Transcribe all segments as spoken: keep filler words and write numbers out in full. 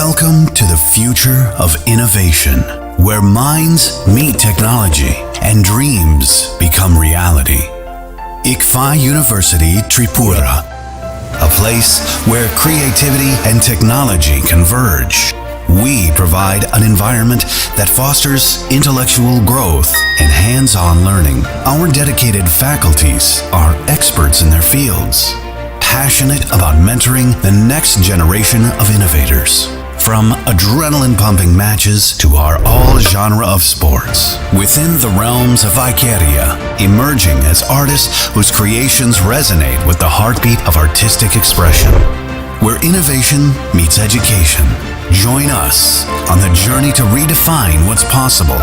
Welcome to the future of innovation, where minds meet technology and dreams become reality. Ikfa University Tripura, a place where creativity and technology converge. We provide an environment that fosters intellectual growth and hands-on learning. Our dedicated faculties are experts in their fields, passionate about mentoring the next generation of innovators. From adrenaline-pumping matches to our all-genre of sports, within the realms of Icaria, emerging as artists whose creations resonate with the heartbeat of artistic expression. Where innovation meets education. Join us on the journey to redefine what's possible.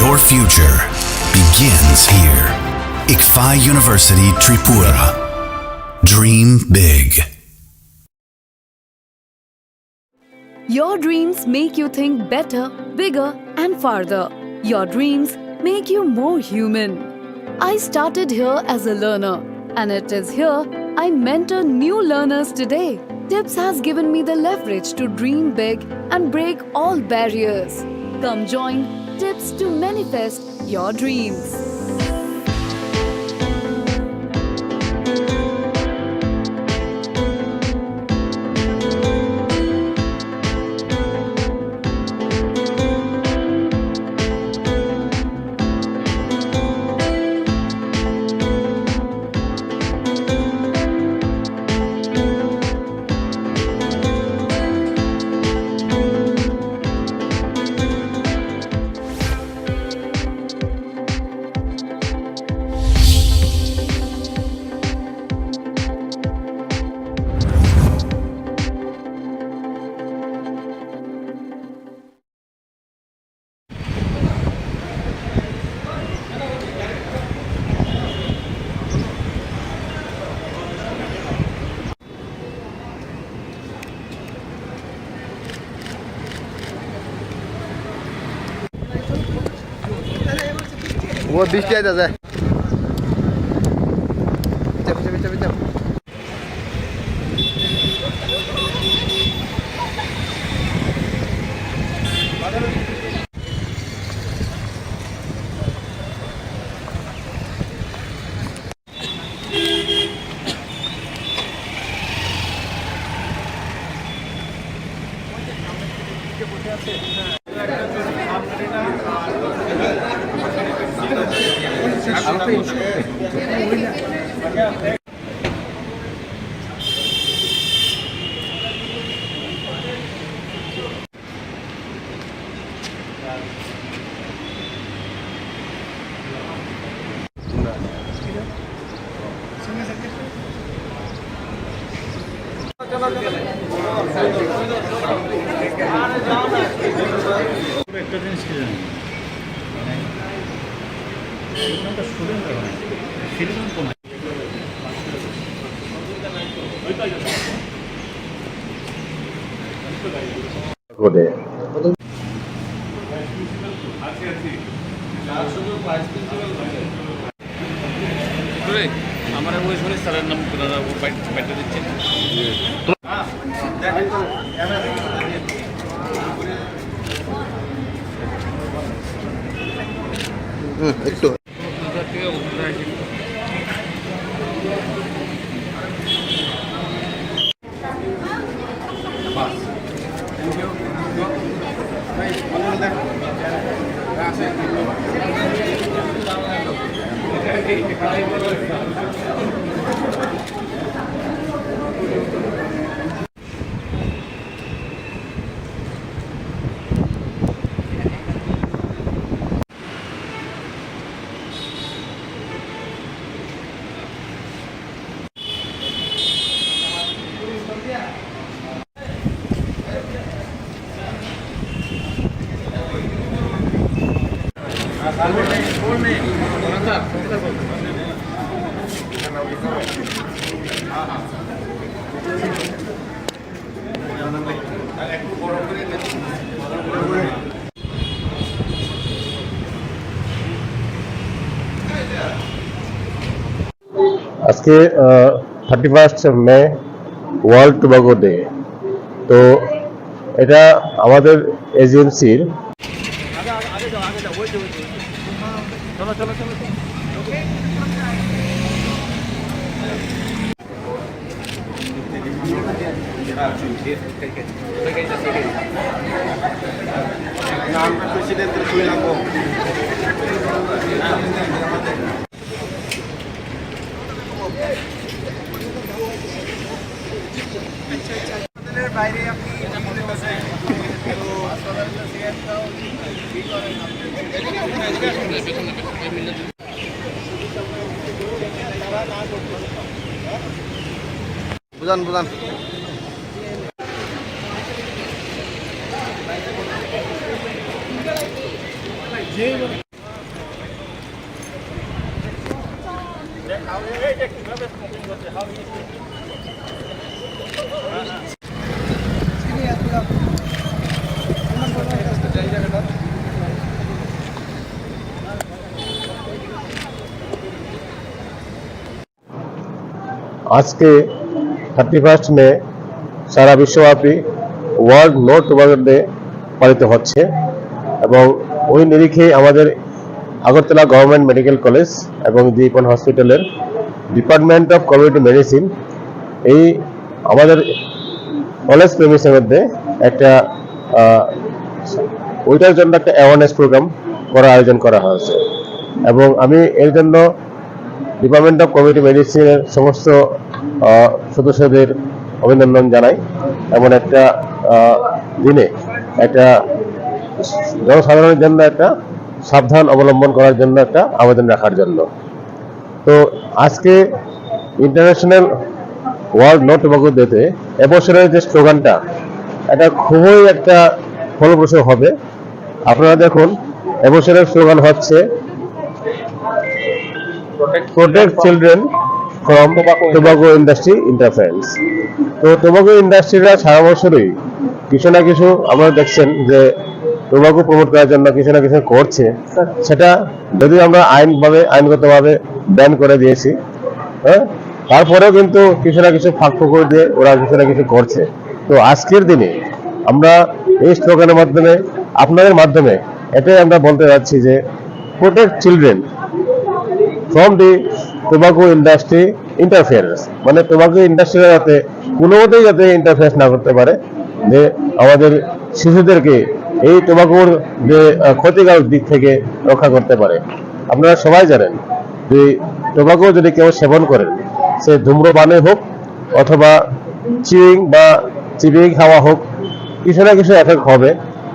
Your future begins here. Ikfa University Tripura. Dream big. Your dreams make you think better, bigger, and farther. Your dreams make you more human. I started here as a learner, and it is here I mentor new learners today. Tips has given me the leverage to dream big and break all barriers. Come join Tips to manifest your dreams. O bish taka da. Bichar, bichar, bichar, bichar. একটা জিনিস কি জানি, মানে, এখানকার স্টুডেন্ট হয়, সিটিজেন কোন? করে। আমার ওই শনি স্যারের নাম ওনারা ও বাইট-, বাইটটা দিচ্ছেন। হুম, একটু। আজকে thirty first May, world tobacco day. তো এটা আমাদের এজিএমসির বুঝান, বুঝান। আজকে থার্টি ফার্স্ট মে সারা বিশ্বব্যাপী ওয়ার্ল্ড নো টোবাকো ডে পালিত হচ্ছে এবং ওই নিরিখে আমাদের আগরতলা গভর্নমেন্ট মেডিকেল কলেজ এবং জিপন হসপিটালের ডিপার্টমেন্ট অফ কমিউনিটি মেডিসিন এই আমাদের কলেজ প্রেমিসের মধ্যে একটা আহ, ওইটার জন্য একটা অ্যাওয়ারনেস প্রোগ্রাম করার আয়োজন করা হয়েছে এবং আমি এর জন্য ডিপার্টমেন্ট অফ কমিউনিটি মেডিসিনের সমস্ত আহ, সদস্যদের অভিনন্দন জানাই। এমন একটা আহ, দিনে একটা জনসাধারণের জন্য একটা সাবধান অবলম্বন করার জন্য একটা আবেদন রাখার জন্য। তো আজকে ইন্টারন্যাশনাল ওয়ার্ল্ড নো টোবাকো ডেতে এবছরের যে স্লোগানটা, এটা খুবই একটা ফলপ্রসূ হবে। আপনারা দেখুন, এবছরের স্লোগান হচ্ছে protect children from tobacco industry interference. তো টোবাকো ইন্ডাস্ট্রিরা সারা বছরই কিছু না কিছু, আপনারা দেখছেন যে টোবাকো প্রমোট করার জন্য কিছু না কিছু করছে। সেটা যদি আমরা আইনভাবে, আইনগতভাবে ব্যান করে দিয়েছি, হ্যাঁ, তারপরেও কিন্তু কিছু না কিছু ফাঁক ফোকর দিয়ে ওরা কিছু না কিছু করছে। তো আজকের দিনে আমরা এই স্লোগানের মাধ্যমে, আপনাদের মাধ্যমে এটাই আমরা বলতে চাচ্ছি যে protect children from the tobacco industry interference, মানে টোবাকো ইন্ডাস্ট্রিরা যাতে কোনো মতেই যাতে ইন্টারফেস না করতে পারে, যে আমাদের শিশুদেরকে এই টোবাকোর যে আহ, ক্ষতিকারক দিক থেকে রক্ষা করতে পারে। আপনারা সবাই জানেন যে টোবাকো যদি কেউ সেবন করেন, সে ধূম্রপানে হোক অথবা চিউইং বা চিবিং খাওয়া হোক, কিছু না কিছু এফেক্ট হবে।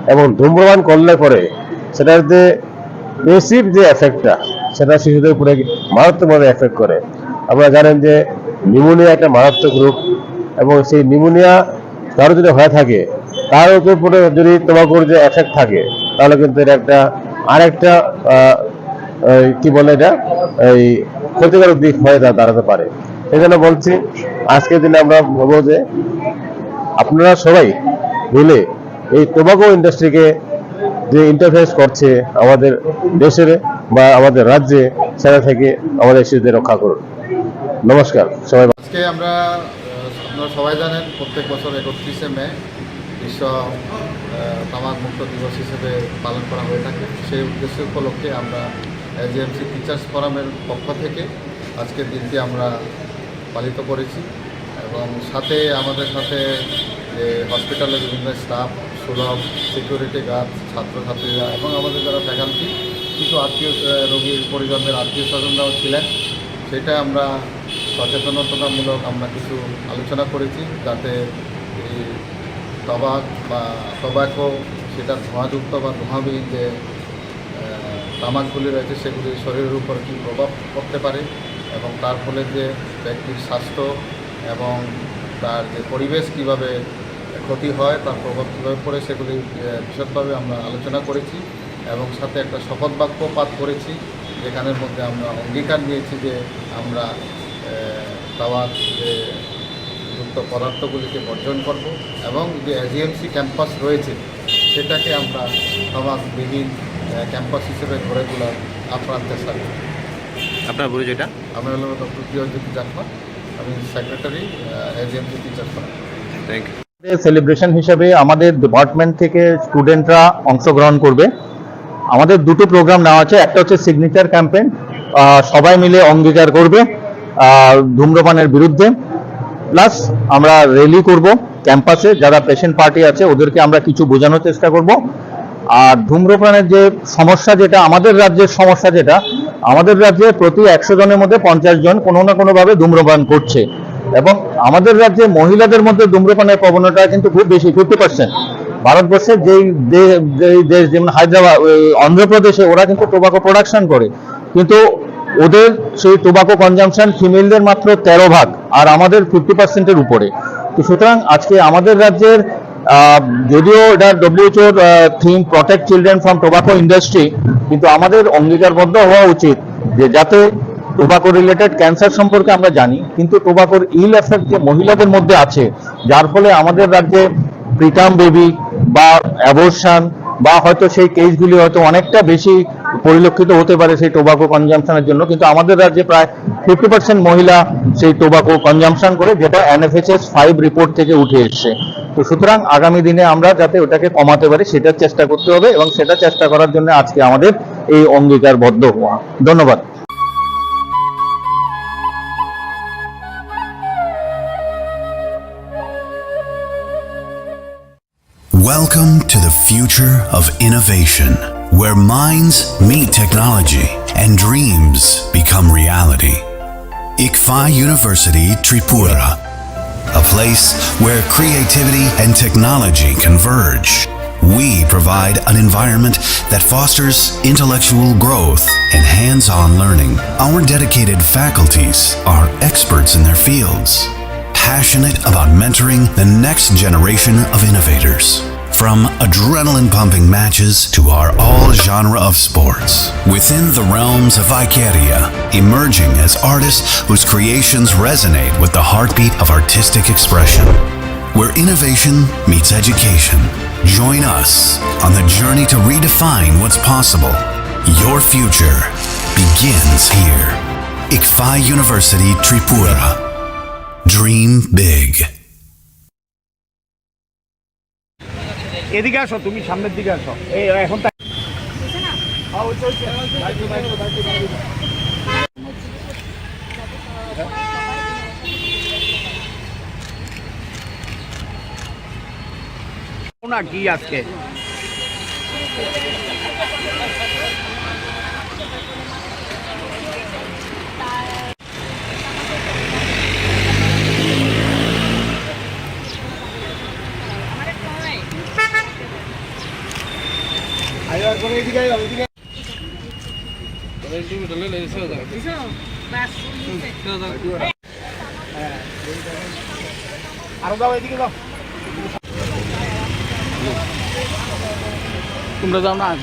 এবং ধূম্রপান করলে পরে সেটার যে প্যাসিভ যে এফেক্টটা, সেটা শিশুদের উপরে মারাত্মকভাবে এফেক্ট করে। আপনারা জানেন যে নিউমোনিয়া একটা মারাত্মক রোগ, এবং সেই নিউমোনিয়া কারো যদি হয়ে থাকে, তার উপরে যদি টোবাকোর যে এফেক্ট থাকে, তাহলে কিন্তু এটা একটা আরেকটা আহ, এই কি বলে এটা, এই ক্ষতিকারক দিক হয়ে দা- দাঁড়াতে পারে। সেই জন্য বলছি, আজকের দিনে আমরা বলবো যে আপনারা সবাই মিলে এই টোবাকো ইন্ডাস্ট্রিকে যে ইন্টারফেস করছে আমাদের দেশের বা আমাদের রাজ্যে, সেটা থেকে আমাদের শিশুদের রক্ষা করুন। নমস্কার সবাই। আজকে আমরা, আহ, আপনারা সবাই জানেন, প্রত্যেক বছর একত্রিশে মে বিশ্ব, আহ, তামাক মুক্ত দিবস হিসেবে পালন করা হয়ে থাকে। সেই উদ্দেশ্য উপলক্ষে আমরা এজিএমসি টিচার্স ফোরামের পক্ষ থেকে আজকের দিনটি আমরা পালিত করেছি এবং সাথে আমাদের সাথে যে হসপিটালের বিভিন্ন স্টাফ, সুলভ, সিকিউরিটি গার্ড, ছাত্রছাত্রীরা এবং আমাদের যারা ফ্যাকাল্টি, কিছু আত্মীয়, আহ, রোগীর পরিজনদের আত্মীয় স্বজনরাও ছিলেন। সেটা আমরা সচেতনতামূলক আমরা কিছু আলোচনা করেছি, যাতে এই টবাক বা টোব্যাকো, সেটা ধোঁয়াযুক্ত বা ধোঁয়াবিহীন যে আহ, তামাকগুলি রয়েছে, সেগুলি শরীরের উপর কী প্রভাব পড়তে পারে এবং তার ফলে যে ব্যক্তির স্বাস্থ্য এবং তার যে পরিবেশ কীভাবে ক্ষতি হয়, তার প্রভাব কীভাবে পড়ে, সেগুলি, আহ, বিশদভাবে আমরা আলোচনা করেছি এবং সাথে একটা শপথ বাক্য পাঠ করেছি, যেখানের মধ্যে আমরা অঙ্গীকার নিয়েছি যে আমরা, আহ, তামাক যে যুক্ত পদার্থগুলিকে বর্জন করব এবং যে এজিএমসি ক্যাম্পাস রয়েছে, সেটাকে আমরা তামাকবিহীন, আহ, ক্যাম্পাস হিসেবে গড়ে তোলার আপ্রাণ চেষ্টা করব। আপনার পরিচয়টা? আমি হলাম ডক্টর প্রিয়জ্যোতি চাকমা, আমি secretary, uh, AGMC teacher forum. Thank you. Celebration হিসেবে আমাদের ডিপার্টমেন্ট থেকে স্টুডেন্টরা অংশগ্রহণ করবে। আমাদের দুটো প্রোগ্রাম নেওয়া আছে, একটা হচ্ছে সিগনেচার ক্যাম্পেইন, সবাই মিলে অঙ্গীকার করবে আহ, ধূম্রপানের বিরুদ্ধে, প্লাস আমরা র্যালি করব ক্যাম্পাসে, যারা পেশেন্ট পার্টি আছে ওদেরকে আমরা কিছু বোঝানোর চেষ্টা করব। আর ধূম্রপানের যে সমস্যা, যেটা আমাদের রাজ্যের সমস্যা, যেটা আমাদের রাজ্যে প্রতি একশো জনের মধ্যে পঞ্চাশ জন কোনো না কোনোভাবে ধূম্রপান করছে, এবং আমাদের রাজ্যে মহিলাদের মধ্যে ধূম্রপানের প্রবণতা কিন্তু খুব বেশি, ফিফটি পার্সেন্ট। ভারতবর্ষের যেই দে-, যেই দেশ, যেমন হায়দ্রাবাদ, ওই অন্ধ্রপ্রদেশে, ওরা কিন্তু টোবাকো প্রোডাকশন করে, কিন্তু ওদের সেই টোবাকো কনজাম্পশন ফিমেলদের মাত্র তেরো ভাগ, আর আমাদের ফিফটি পার্সেন্টের উপরে। তো সুতরাং আজকে আমাদের রাজ্যের, আহ, যদিও এটা ডব্লিউএইচওর theme, protect children from tobacco industry, কিন্তু আমাদের অঙ্গীকারবদ্ধ হওয়া উচিত যে যাতে টোবাকো রিলেটেড ক্যান্সার সম্পর্কে আমরা জানি, কিন্তু টোবাকোর ইল এফেক্ট যে মহিলাদের মধ্যে আছে, যার ফলে আমাদের রাজ্যে প্রিটার্ম বেবি বা অ্যাবর্শন বা হয়তো সেই কেসগুলি হয়তো অনেকটা বেশি পরিলক্ষিত হতে পারে সেই টোবাকো কনজাম্পশনের জন্য, কিন্তু আমাদের রাজ্যে প্রায় ফিফটি পার্সেন্ট মহিলা সেই টোবাকো কনজাম্পশন করে, যেটা এনএফএইচএস ফাইভ রিপোর্ট থেকে উঠে এসছে। তো সুতরাং আগামী দিনে আমরা যাতে ওটাকে কমাতে পারি, সেটার চেষ্টা করতে হবে, এবং সেটা চেষ্টা করার জন্য আজকে আমাদের এই অঙ্গীকারবদ্ধ হওয়া। ধন্যবাদ। Welcome to the future of innovation, where minds meet technology and dreams become reality. ICFAI University Tripura, a place where creativity and technology converge. We provide an environment that fosters intellectual growth and hands-on learning. Our dedicated faculties are experts in their fields, passionate about mentoring the next generation of innovators. From adrenaline-pumping matches to our all-genre of sports, within the realms of Icaria, emerging as artists whose creations resonate with the heartbeat of artistic expression. Where innovation meets education. Join us on the journey to redefine what's possible. Your future begins here. ICFAI University Tripura. Dream big. এদিকে আসো, তুমি সামনের দিকে আসো। এই এখন তা- না কি আজকে? আরো যাও, এদিকে যাও। তোমরা যাও না।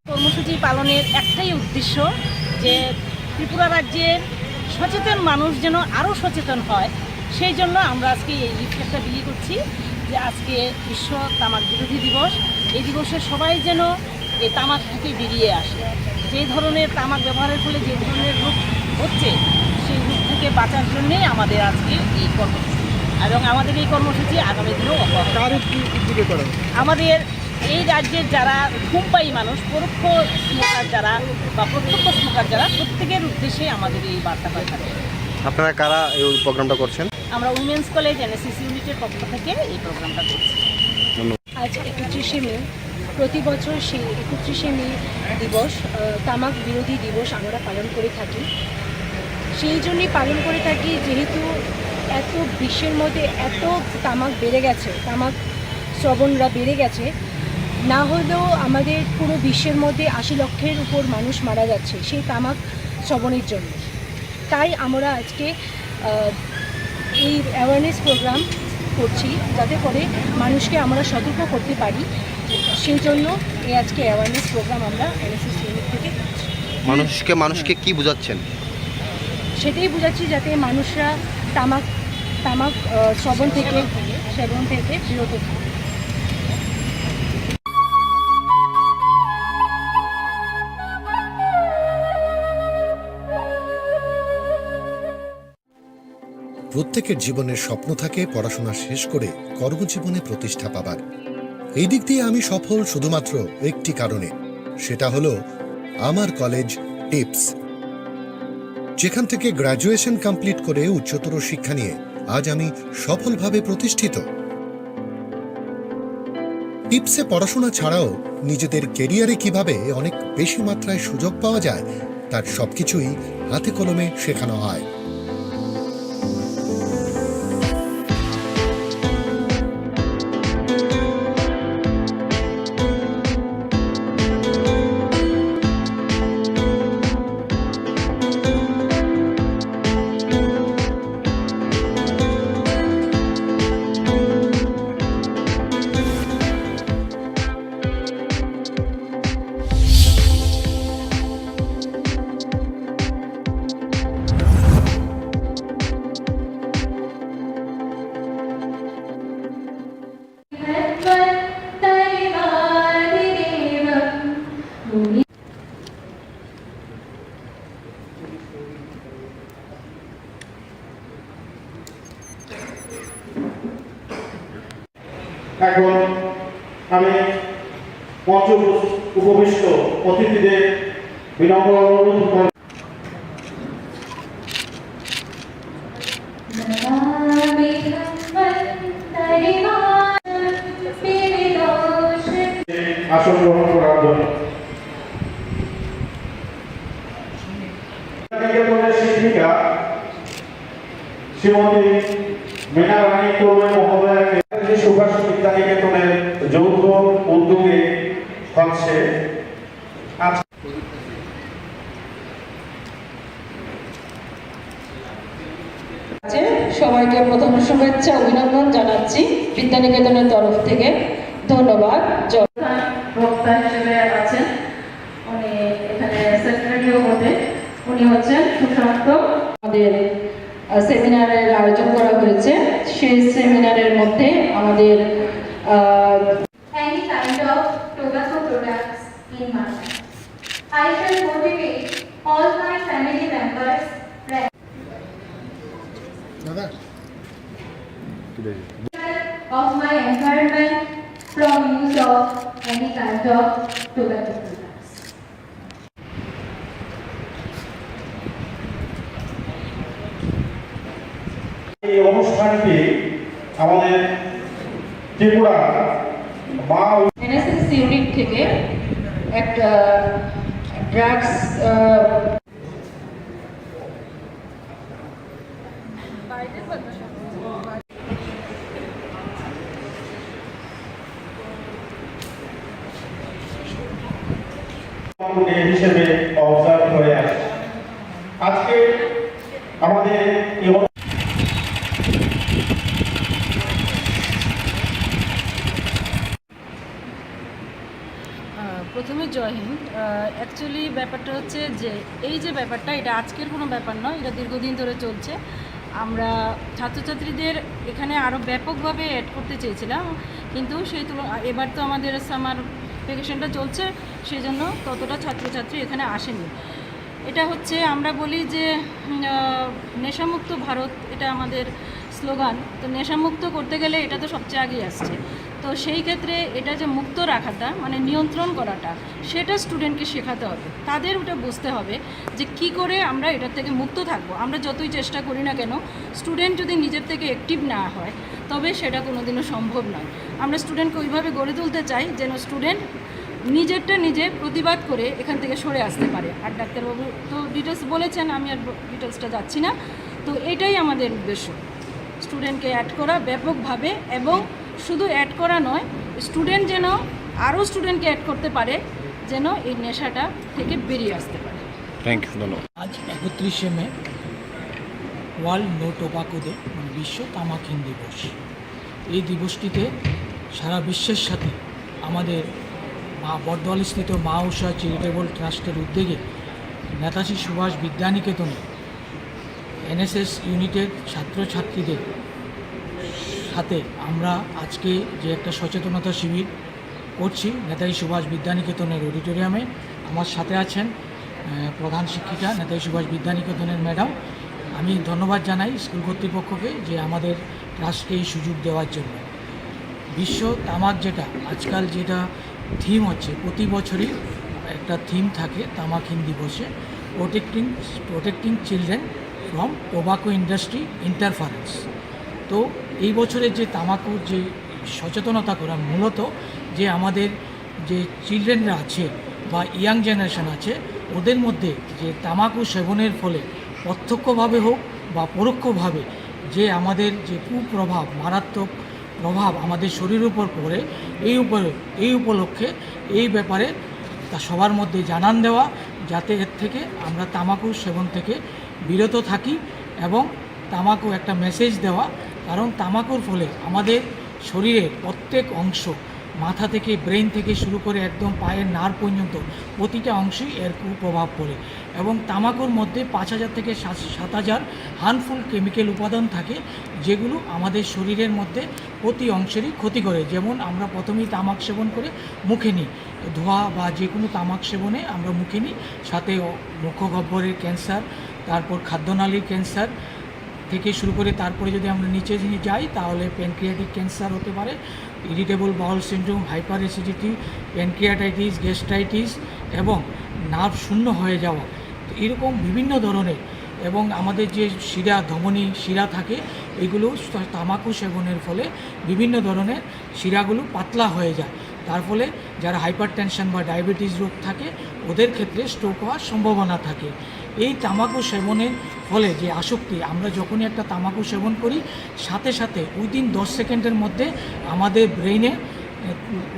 কর্মসূচি পালনের একটাই উদ্দেশ্য যে ত্রিপুরা রাজ্যের সচেতন মানুষ যেন আরও সচেতন হয়, সেই জন্য আমরা আজকে এই লিফলেটটা বিলি করছি যে আজকে বিশ্ব তামাক বিরোধী দিবস। এই দিবসে সবাই যেন এই তামাক থেকে বেরিয়ে আসে। যে ধরনের তামাক ব্যবহারের ফলে যে ধরনের রোগ হচ্ছে, সেই রোগ থেকে বাঁচার জন্যই আমাদের আজকে এই কর্মসূচি। এবং আমাদের এই কর্মসূচি আগামী দিনেও অব্যাহত কার থাকবে। উদ্যোগে করা হচ্ছে? আমাদের এই রাজ্যের যারা ধূমপায়ী মানুষ, পরোক্ষ স্মোকার যারা বা প্রত্যক্ষ স্মোকার যারা, প্রত্যেকের উদ্দেশ্যে আমাদের এই বার্তা পাঠানো। আপনারা কারা এই প্রোগ্রামটা করছেন? আমরা উইমেন্স কলেজ এনএসএস ইউনিটের পক্ষ থেকে এই প্রোগ্রামটা করছি। ধন্যবাদ। আজ একত্রিশে মে, প্রতি বছর সেই একত্রিশে মে দিবস, আহ, তামাক বিরোধী দিবস আমরা পালন করে থাকি। সেই জন্যই পালন করে থাকি, যেহেতু এত বিশ্বের মধ্যে এত তামাক বেড়ে গেছে, তামাক শ্রবণরা বেড়ে গেছে, না হলেও আমাদের পুরো বিশ্বের মধ্যে আশি লক্ষের উপর মানুষ মারা যাচ্ছে সেই তামাক শ্রবণের জন্য। তাই আমরা আজকে, আহ, এই অ্যাওয়ারনেস প্রোগ্রাম করছি, যাতে করে মানুষকে আমরা সতর্ক করতে পারি। সেই জন্য এই আজকে অ্যাওয়ারনেস প্রোগ্রাম আমরা এনএসএস ইউনিট থেকে করছি। মানুষকে, মানুষকে কি বুঝাচ্ছেন? সেটাই বুঝাচ্ছি, যাতে মানুষরা তামাক, তামাক, আহ, শ্রবণ থেকে, সেবন থেকে বিরত থাকে। প্রত্যেকের জীবনের স্বপ্ন থাকে পড়াশোনা শেষ করে কর্মজীবনে প্রতিষ্ঠা পাবার। এই দিক দিয়ে আমি সফল শুধুমাত্র একটি কারণে, সেটা হলো আমার কলেজ টিপস, যেখান থেকে গ্র্যাজুয়েশন কমপ্লিট করে উচ্চতর শিক্ষা নিয়ে আজ আমি সফলভাবে প্রতিষ্ঠিত। টিপসে পড়াশোনা ছাড়াও নিজেদের ক্যারিয়ারে কিভাবে অনেক বেশি মাত্রায় সুযোগ পাওয়া যায়, তার সবকিছুই হাতে কলমে শেখানো হয়। এখন আমি মঞ্চে উপবিষ্ট অতিথিদের বিনম্র অনুরোধ করব। আসন গ্রহণ করার জন্য। শিক্ষিকা শ্রীমতী মীনা রানী তরুণী মহোদয়াকে সুভাষ বিদ্যানিকেতনের যৌথ উদ্যোগে হচ্ছে আজ আছে। সবাইকে প্রথম শুভেচ্ছা অভিনন্দন জানাচ্ছি বিদ্যানিকেতনের তরফ থেকে। ধন্যবাদ। জ- বক্তা হিসেবে আছেন, উনি এখানে সেক্রেটারিও বটে। উনি হচ্ছেন সুশান্ত। আমাদের, আহ, সেমিনারের আয়োজন করা হয়েছে। সেই সেমিনারের মধ্যে আমাদের, আহ, any kind of tobacco products in my life. I shall motivate all my family members of my environment from use of any kind of tobacco products. এই অনুষ্ঠানটি আমাদের ত্রিপুরা মা এনএসএস ইউনিট থেকে একটা ড্রাগস, আহ, হিসেবে অবজার্ভ হয়ে আসছে। আজকে আমাদের এই আহ, প্রথমে জয় হিন্দ। আহ, অ্যাকচুয়ালি ব্যাপারটা হচ্ছে যে এই যে ব্যাপারটা, এটা আজকের কোনো ব্যাপার নয়, এটা দীর্ঘদিন ধরে চলছে। আমরা ছাত্রছাত্রীদের এখানে আরও ব্যাপকভাবে অ্যাড করতে চেয়েছিলাম, কিন্তু সেই তুলনা এবার তো আমাদের সামার ভ্যাকেশনটা চলছে, সেই জন্য ততটা ছাত্রছাত্রী এখানে আসেনি। এটা হচ্ছে আমরা বলি যে, উম, আহ, নেশামুক্ত ভারত, এটা আমাদের স্লোগান। তো নেশামুক্ত করতে গেলে এটা তো সবচেয়ে আগেই আসছে। তো সেই ক্ষেত্রে এটা যে মুক্ত রাখাটা, মানে নিয়ন্ত্রণ করাটা, সেটা স্টুডেন্টকে শেখাতে হবে, তাদের ওটা বুঝতে হবে যে কি করে আমরা এটার থেকে মুক্ত থাকবো। আমরা যতই চেষ্টা করি না কেন, স্টুডেন্ট যদি নিজের থেকে অ্যাক্টিভ না হয়, তবে সেটা কোনোদিনও সম্ভব নয়। আমরা স্টুডেন্টকে ওইভাবে গড়ে তুলতে চাই যেন স্টুডেন্ট নিজেরটা নিজে প্রতিবাদ করে এখান থেকে সরে আসতে পারে। আর ডাক্তারবাবু তো ডিটেলস বলেছেন, আমি আর ডিটেলসটা যাচ্ছি না। তো এটাই আমাদের উদ্দেশ্য, স্টুডেন্টকে অ্যাড করা ব্যাপকভাবে, এবং শুধু অ্যাড করা নয়, স্টুডেন্ট যেন আরও স্টুডেন্টকে অ্যাড করতে পারে, যেন এই নেশাটা থেকে বেরিয়ে আসতে পারে। থ্যাংক ইউ, ধন্যবাদ। আজ একত্রিশে মে ওয়ার্ল্ড নো টোবাকো ডে, মানে বিশ্ব তামাকহীন দিবস। এই দিবসটিতে সারা বিশ্বের সাথে আমাদের মা বটদোয়ালিস্থিত মা উষা চ্যারিটেবল ট্রাস্টের উদ্যোগে নেতাজি সুভাষ বিদ্যানিকেতনে এনএসএস ইউনিটের ছাত্রছাত্রীদের সাথে আমরা আজকে যে একটা সচেতনতা শিবির করছি নেতাজি সুভাষ বিদ্যানিকেতনের অডিটোরিয়ামে, আমার সাথে আছেন আহ, প্রধান শিক্ষিকা নেতাজি সুভাষ বিদ্যানিকেতনের ম্যাডাম। আমি ধন্যবাদ জানাই স্কুল কর্তৃপক্ষকে যে আমাদের ট্রাস্টকে এই সুযোগ দেওয়ার জন্য। বিশ্ব তামাক, যেটা আজকাল যেটা থিম হচ্ছে, প্রতি বছরই একটা থিম থাকে তামাকহীন দিবসে, protecting protecting children from tobacco industry interference. তো এই বছরের যে তামাকুর যে সচেতনতা করা, মূলত যে আমাদের যে চিলড্রেনরা আছে বা ইয়াং জেনারেশন আছে, ওদের মধ্যে যে তামাকু সেবনের ফলে প্রত্যক্ষভাবে হোক বা পরোক্ষভাবে যে আমাদের যে কুপ্রভাব, মারাত্মক প্রভাব আমাদের শরীরের উপর পড়ে, এই উপরে এই উপলক্ষে এই ব্যাপারে তা সবার মধ্যে জানান দেওয়া, যাতে এর থেকে আমরা তামাকু সেবন থেকে বিরত থাকি এবং তামাকু একটা মেসেজ দেওয়া। কারণ তামাকুর ফলে আমাদের শরীরের প্রত্যেক অংশ, মাথা থেকে, ব্রেন থেকে শুরু করে একদম পায়ের নার্ভ পর্যন্ত প্রতিটা অংশই এর কুপ্রভাব পড়ে। এবং তামাকুর মধ্যে পাঁচ হাজার থেকে সাত সাত হাজার হার্মফুল কেমিক্যাল উপাদান থাকে, যেগুলো আমাদের শরীরের মধ্যে প্রতি অংশেরই ক্ষতি করে। যেমন আমরা প্রথমেই তামাক সেবন করে মুখে নিই, ধোঁয়া বা যে কোনো তামাক সেবনে আমরা মুখে নিই, সাথে অ-, মুখগহ্বরের ক্যান্সার, তারপর খাদ্যনালীর ক্যান্সার থেকে শুরু করে, তারপরে যদি আমরা নিচে নিয়ে যাই, তাহলে প্যানক্রিয়াটিক ক্যান্সার হতে পারে, irritable bowel syndrome, hyper acidity, pancreatitis, gastritis এবং নার্ভ শূন্য হয়ে যাওয়া। তো এরকম বিভিন্ন ধরনের, এবং আমাদের যে শিরা, ধমনী শিরা থাকে, এগুলো তা-, তামাকু সেবনের ফলে বিভিন্ন ধরনের শিরাগুলো পাতলা হয়ে যায়। তার ফলে যারা হাইপারটেনশন বা ডায়াবেটিস রোগ থাকে, ওদের ক্ষেত্রে স্ট্রোক হওয়ার সম্ভাবনা থাকে। এই তামাকু সেবনের ফলে যে আসক্তি, আমরা যখনই একটা তামাকু সেবন করি, সাথে সাথে উইদিন দশ সেকেন্ডের মধ্যে আমাদের ব্রেইনে, এ,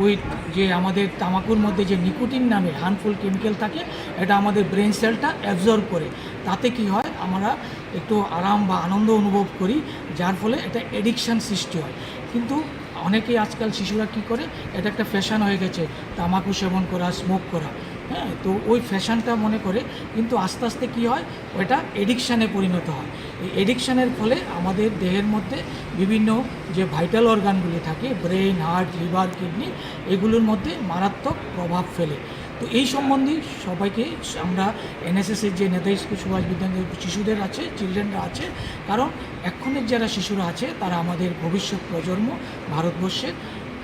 ওই যে আমাদের তামাকুর মধ্যে যে নিকোটিন নামে হার্মফুল কেমিক্যাল থাকে, এটা আমাদের ব্রেন সেলটা অ্যাবজর্ব করে। তাতে কি হয়, আমরা একটু আরাম বা আনন্দ অনুভব করি, যার ফলে এটা অ্যাডিকশন সৃষ্টি হয়। কিন্তু অনেকেই আজকাল শিশুরা কি করে, এটা একটা ফ্যাশন হয়ে গেছে তামাকু সেবন করা, স্মোক করা। হ্যাঁ, তো ওই ফ্যাশনটা মনে করে, কিন্তু আস্তে আস্তে কি হয়, ওইটা অ্যাডিকশানে পরিণত হয়। এই অ্যাডিকশানের ফলে আমাদের দেহের মধ্যে বিভিন্ন যে ভাইটাল অর্গানগুলি থাকে, ব্রেন, হার্ট, লিভার, কিডনি, এগুলোর মধ্যে মারাত্মক প্রভাব ফেলে। তো এই সম্বন্ধে সবাইকে আমরা এনএসএস এর যে নেতাজি সুভাষ বিদ্যানিকেতন শিশুদের আছে, চিলড্রেনরা আছে, কারণ এখনের যারা শিশুরা আছে, তারা আমাদের ভবিষ্যৎ প্রজন্ম ভারতবর্ষের।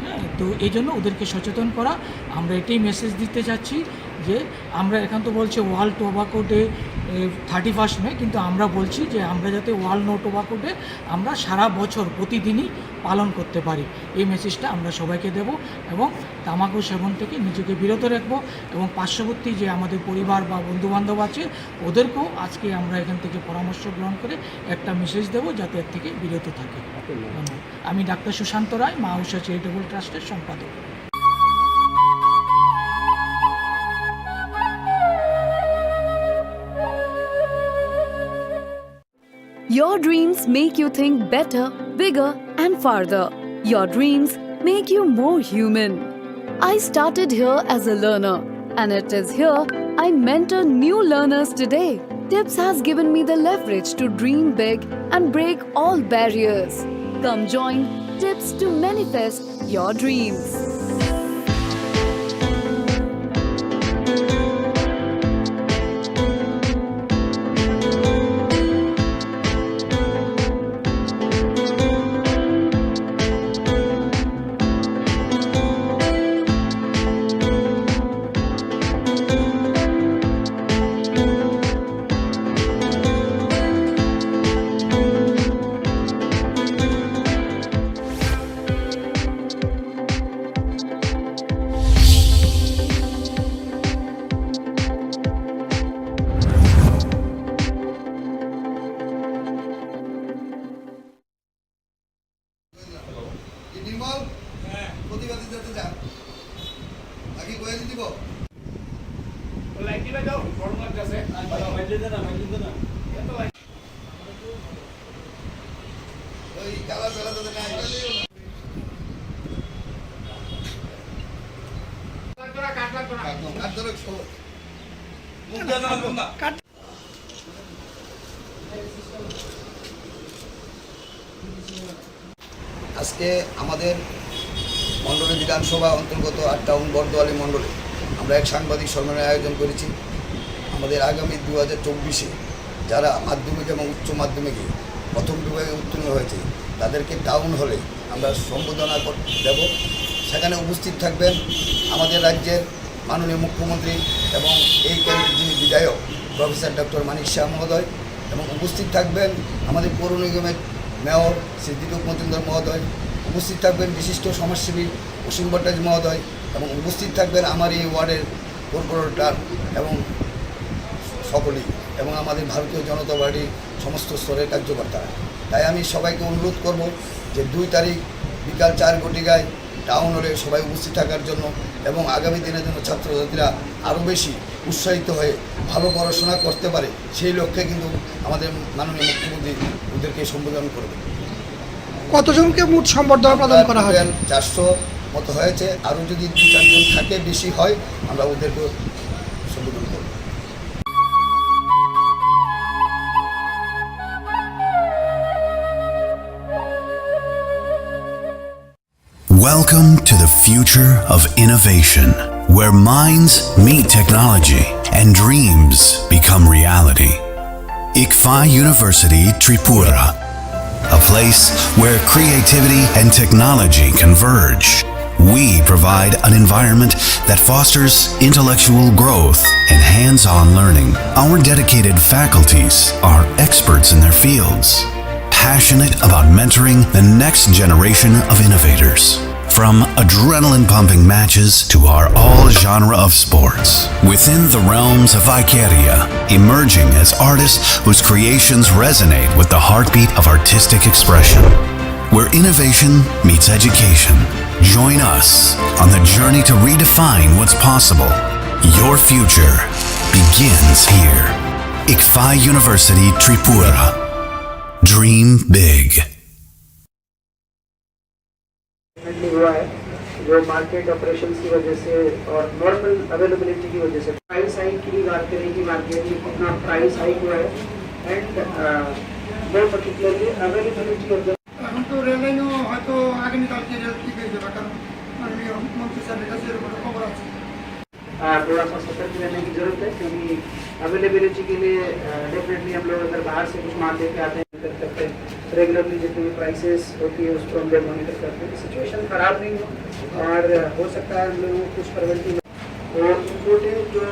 হ্যাঁ, তো এই জন্য ওদেরকে সচেতন করা। আমরা এটাই মেসেজ দিতে চাচ্ছি যে আমরা এখন তো বলছে world tobacco day thirty first May, কিন্তু আমরা বলছি যে আমরা যাতে ওয়ার্ল্ড নো টোবাকো ডে আমরা সারা বছর প্রতিদিনই পালন করতে পারি, এই মেসেজটা আমরা সবাইকে দেব। এবং তামাকু সেবন থেকে নিজেকে বিরত রাখবো এবং পার্শ্ববর্তী যে আমাদের পরিবার বা বন্ধুবান্ধব আছে, ওদেরকেও আজকে আমরা এখান থেকে পরামর্শ গ্রহণ করে একটা মেসেজ দেবো, যাতে এর থেকে বিরত থাকে। ধন্যবাদ। আমি ডাক্তার সুশান্ত রায়, মা উষা চ্যারিটেবল ট্রাস্টের সম্পাদক। Your dreams make you think better, bigger, and farther. Your dreams make you more human. I started here as a learner, and it is here I mentor new learners today. Tips has given me the leverage to dream big and break all barriers. Come join Tips to manifest your dreams. নির্মল, প্রতিবাদী যাতে যান। নাকি কয়ে দিব? লাইট দিলে যাও, গরম লাগতেছে। আর ভালো, লাইট দিতে না, লাইট দিতে না। এত লাইট। ওই কালা ছাড়া তো নাই। কাট ধরো, কাট ধরো, কাট ধরো। কাট ধরো, কাট ধরো, শোনো। আজকে আমাদের মণ্ডলী বিধানসভা অন্তর্গত আট টাউন বর্দোয়ালি মণ্ডলে আমরা এক সাংবাদিক সম্মেলনের আয়োজন করেছি। আমাদের আগামী দু হাজার চব্বিশে যারা মাধ্যমিক এবং উচ্চ মাধ্যমিকে প্রথম বিভাগে উত্তীর্ণ হয়েছে, তাদেরকে টাউন হলে আমরা সম্বর্ধনা কর-, দেব। সেখানে উপস্থিত থাকবেন আমাদের রাজ্যের মাননীয় মুখ্যমন্ত্রী এবং এই কেন্দ্রের যিনি বিধায়ক প্রফেসর ডক্টর মানিক সাহা মহোদয়, এবং উপস্থিত থাকবেন আমাদের পৌর নিগমের মেয়র শ্রী দীপক মজুমদার মহোদয়, উপস্থিত থাকবেন বিশিষ্ট সমাজসেবী অসীম ভট্টাচার্য মহোদয়, এবং উপস্থিত থাকবেন আমার এই ওয়ার্ডের কর্পোরেটর এবং সকলেই, এবং আমাদের ভারতীয় জনতা পার্টির সমস্ত স্তরের কার্যকর্তারা। তাই আমি সবাইকে অনুরোধ করব যে দুই তারিখ বিকাল চার ঘটিকায় টাউন হলে সবাই উপস্থিত থাকার জন্য এবং আগামী দিনের জন্য ছাত্রছাত্রীরা আরও বেশি উৎসাহিত হয়ে ভালো পড়াশোনা করতে পারে, সেই লক্ষ্যে কিন্তু আমাদের মাননীয় মুখ্যমন্ত্রী ওদেরকে সম্বোধন করবে। কতজনকে মোট সম্বর্ধনা প্রদান করা হবে? প্রায় চারশো মতো হয়েছে, আরও যদি দু চারজন থাকে, বেশি হয়, আমরা ওদেরকে সম্বোধন করব। Welcome to the future of innovation, where minds meet technology and dreams become reality. ICFAI University Tripura, a place where creativity and technology converge. We provide an environment that fosters intellectual growth and hands-on learning. Our dedicated faculties are experts in their fields, passionate about mentoring the next generation of innovators. From adrenaline pumping matches to our all genre of sports, within the realms of Icaria, emerging as artists whose creations resonate with the heartbeat of artistic expression. Where innovation meets education. Join us on the journey to redefine what's possible. Your future begins here. ICFAI University Tripura. Dream big. Definitely हुआ है, जो market operations की वजह से और normal availability की वजह से। प्राइस हाइक की भी बात करें कि मार्केट में कितना प्राइस हाइक हुआ है, and more particularly availability of the এখন তো রেল লাইনও হয়তো আগামীকালকে রেল ঠিক হয়ে যাবে, কারণ মাননীয় মন্ত্রী স্যারের কাছে এরকম একটা খবর আছে। आ, थोड़ा सा सतर्क रहने की ज़रूरत है, क्योंकि अवेलेबिलिटी के लिए डेफिनेटली हम लोग अगर बाहर से कुछ माल लेके आते हैं, कर सकते हैं, रेगुलरली जितनी भी प्राइसेस होती है उसको हम लोग मॉनिटर करते हैं। सिचुएशन ख़राब नहीं हो और हो सकता है हम लोगों को कुछ प्रिवेंटिव, और इम्पोर्टेंट जो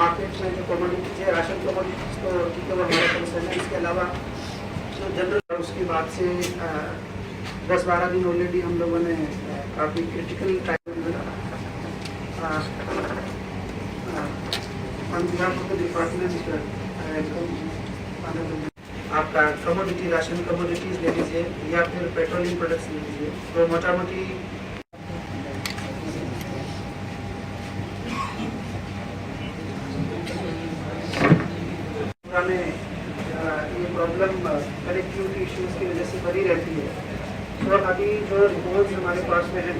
मार्केट में जो कमोडिटीज है, राशन कमोडिटीज, तो ठीक है, वो हमारा कंसर्न है। इसके अलावा जो जनरल, उसके बाद से आ, दस बारह दिन ऑलरेडी हम लोगों ने, अ, काफ़ी critical time, a, a, on behalf of the department, अ, आपका कमोडिटी, राशन कमोडिटीज ले लीजिए या फिर पेट्रोलियम प्रोडक्ट्स ले लीजिए, तो मोटामोटी पूरा में, अ, ये प्रॉब्लम, अ, कनेक्टिविटी इश्यूज की वजह से बनी रहती है। तो अभी जो रिपोर्ट्स हमारे पास में हैं,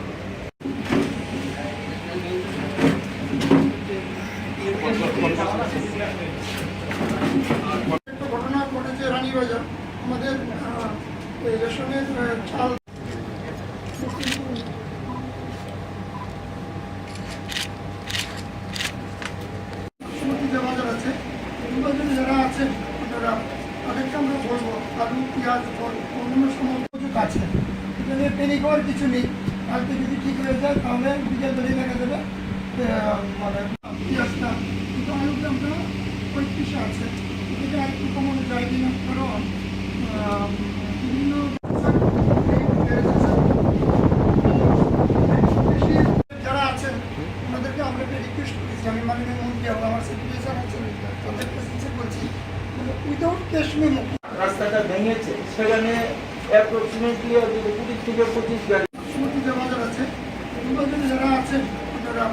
একটা ঘটনা ঘটেছে রানীবাজার, আমাদের, আহ, এই রেশনের, আহ, চাল সুমতি যে বাজার আছে, নির্বাচনে যারা আছেন, আপনারা তাদেরকে আমরা বলবো, আলু, পেঁয়াজ, ফল, অন্যান্য সমস্ত কিছু আছে। এটা নিয়ে প্যানিক হওয়ার কিছু নেই। কালকে যদি ঠিক হয়ে যায়, তাহলে বিকেল বেলায় দেখা যাবে, আহ, মানে, পেঁয়াজটা, কিন্তু আলুর দামটা পঁয়ত্রিশে আছে। এটা আর একটু কমানো যায় কিনা, কারণ, আহ, বিভিন্ন যারা আছেন, ওনাদেরকে আমরা একটা রিকোয়েস্ট করেছি, আমি মাননীয় মন্ত্রী এবং আমার সেক্রেটারি স্যার আছেন, তাদের কাছে বলছি, মানে, উইদাউট ক্যাশ মেমো। রাস্তাটা ভেঙেছে, সেখানে অ্যাপ্রক্সিমেটলি হয়তো কুড়ি থেকে পঁচিশ গাড়ি। সুমতি যে বাজার আছে, নির্বাচনে যারা আছেন, আপনারা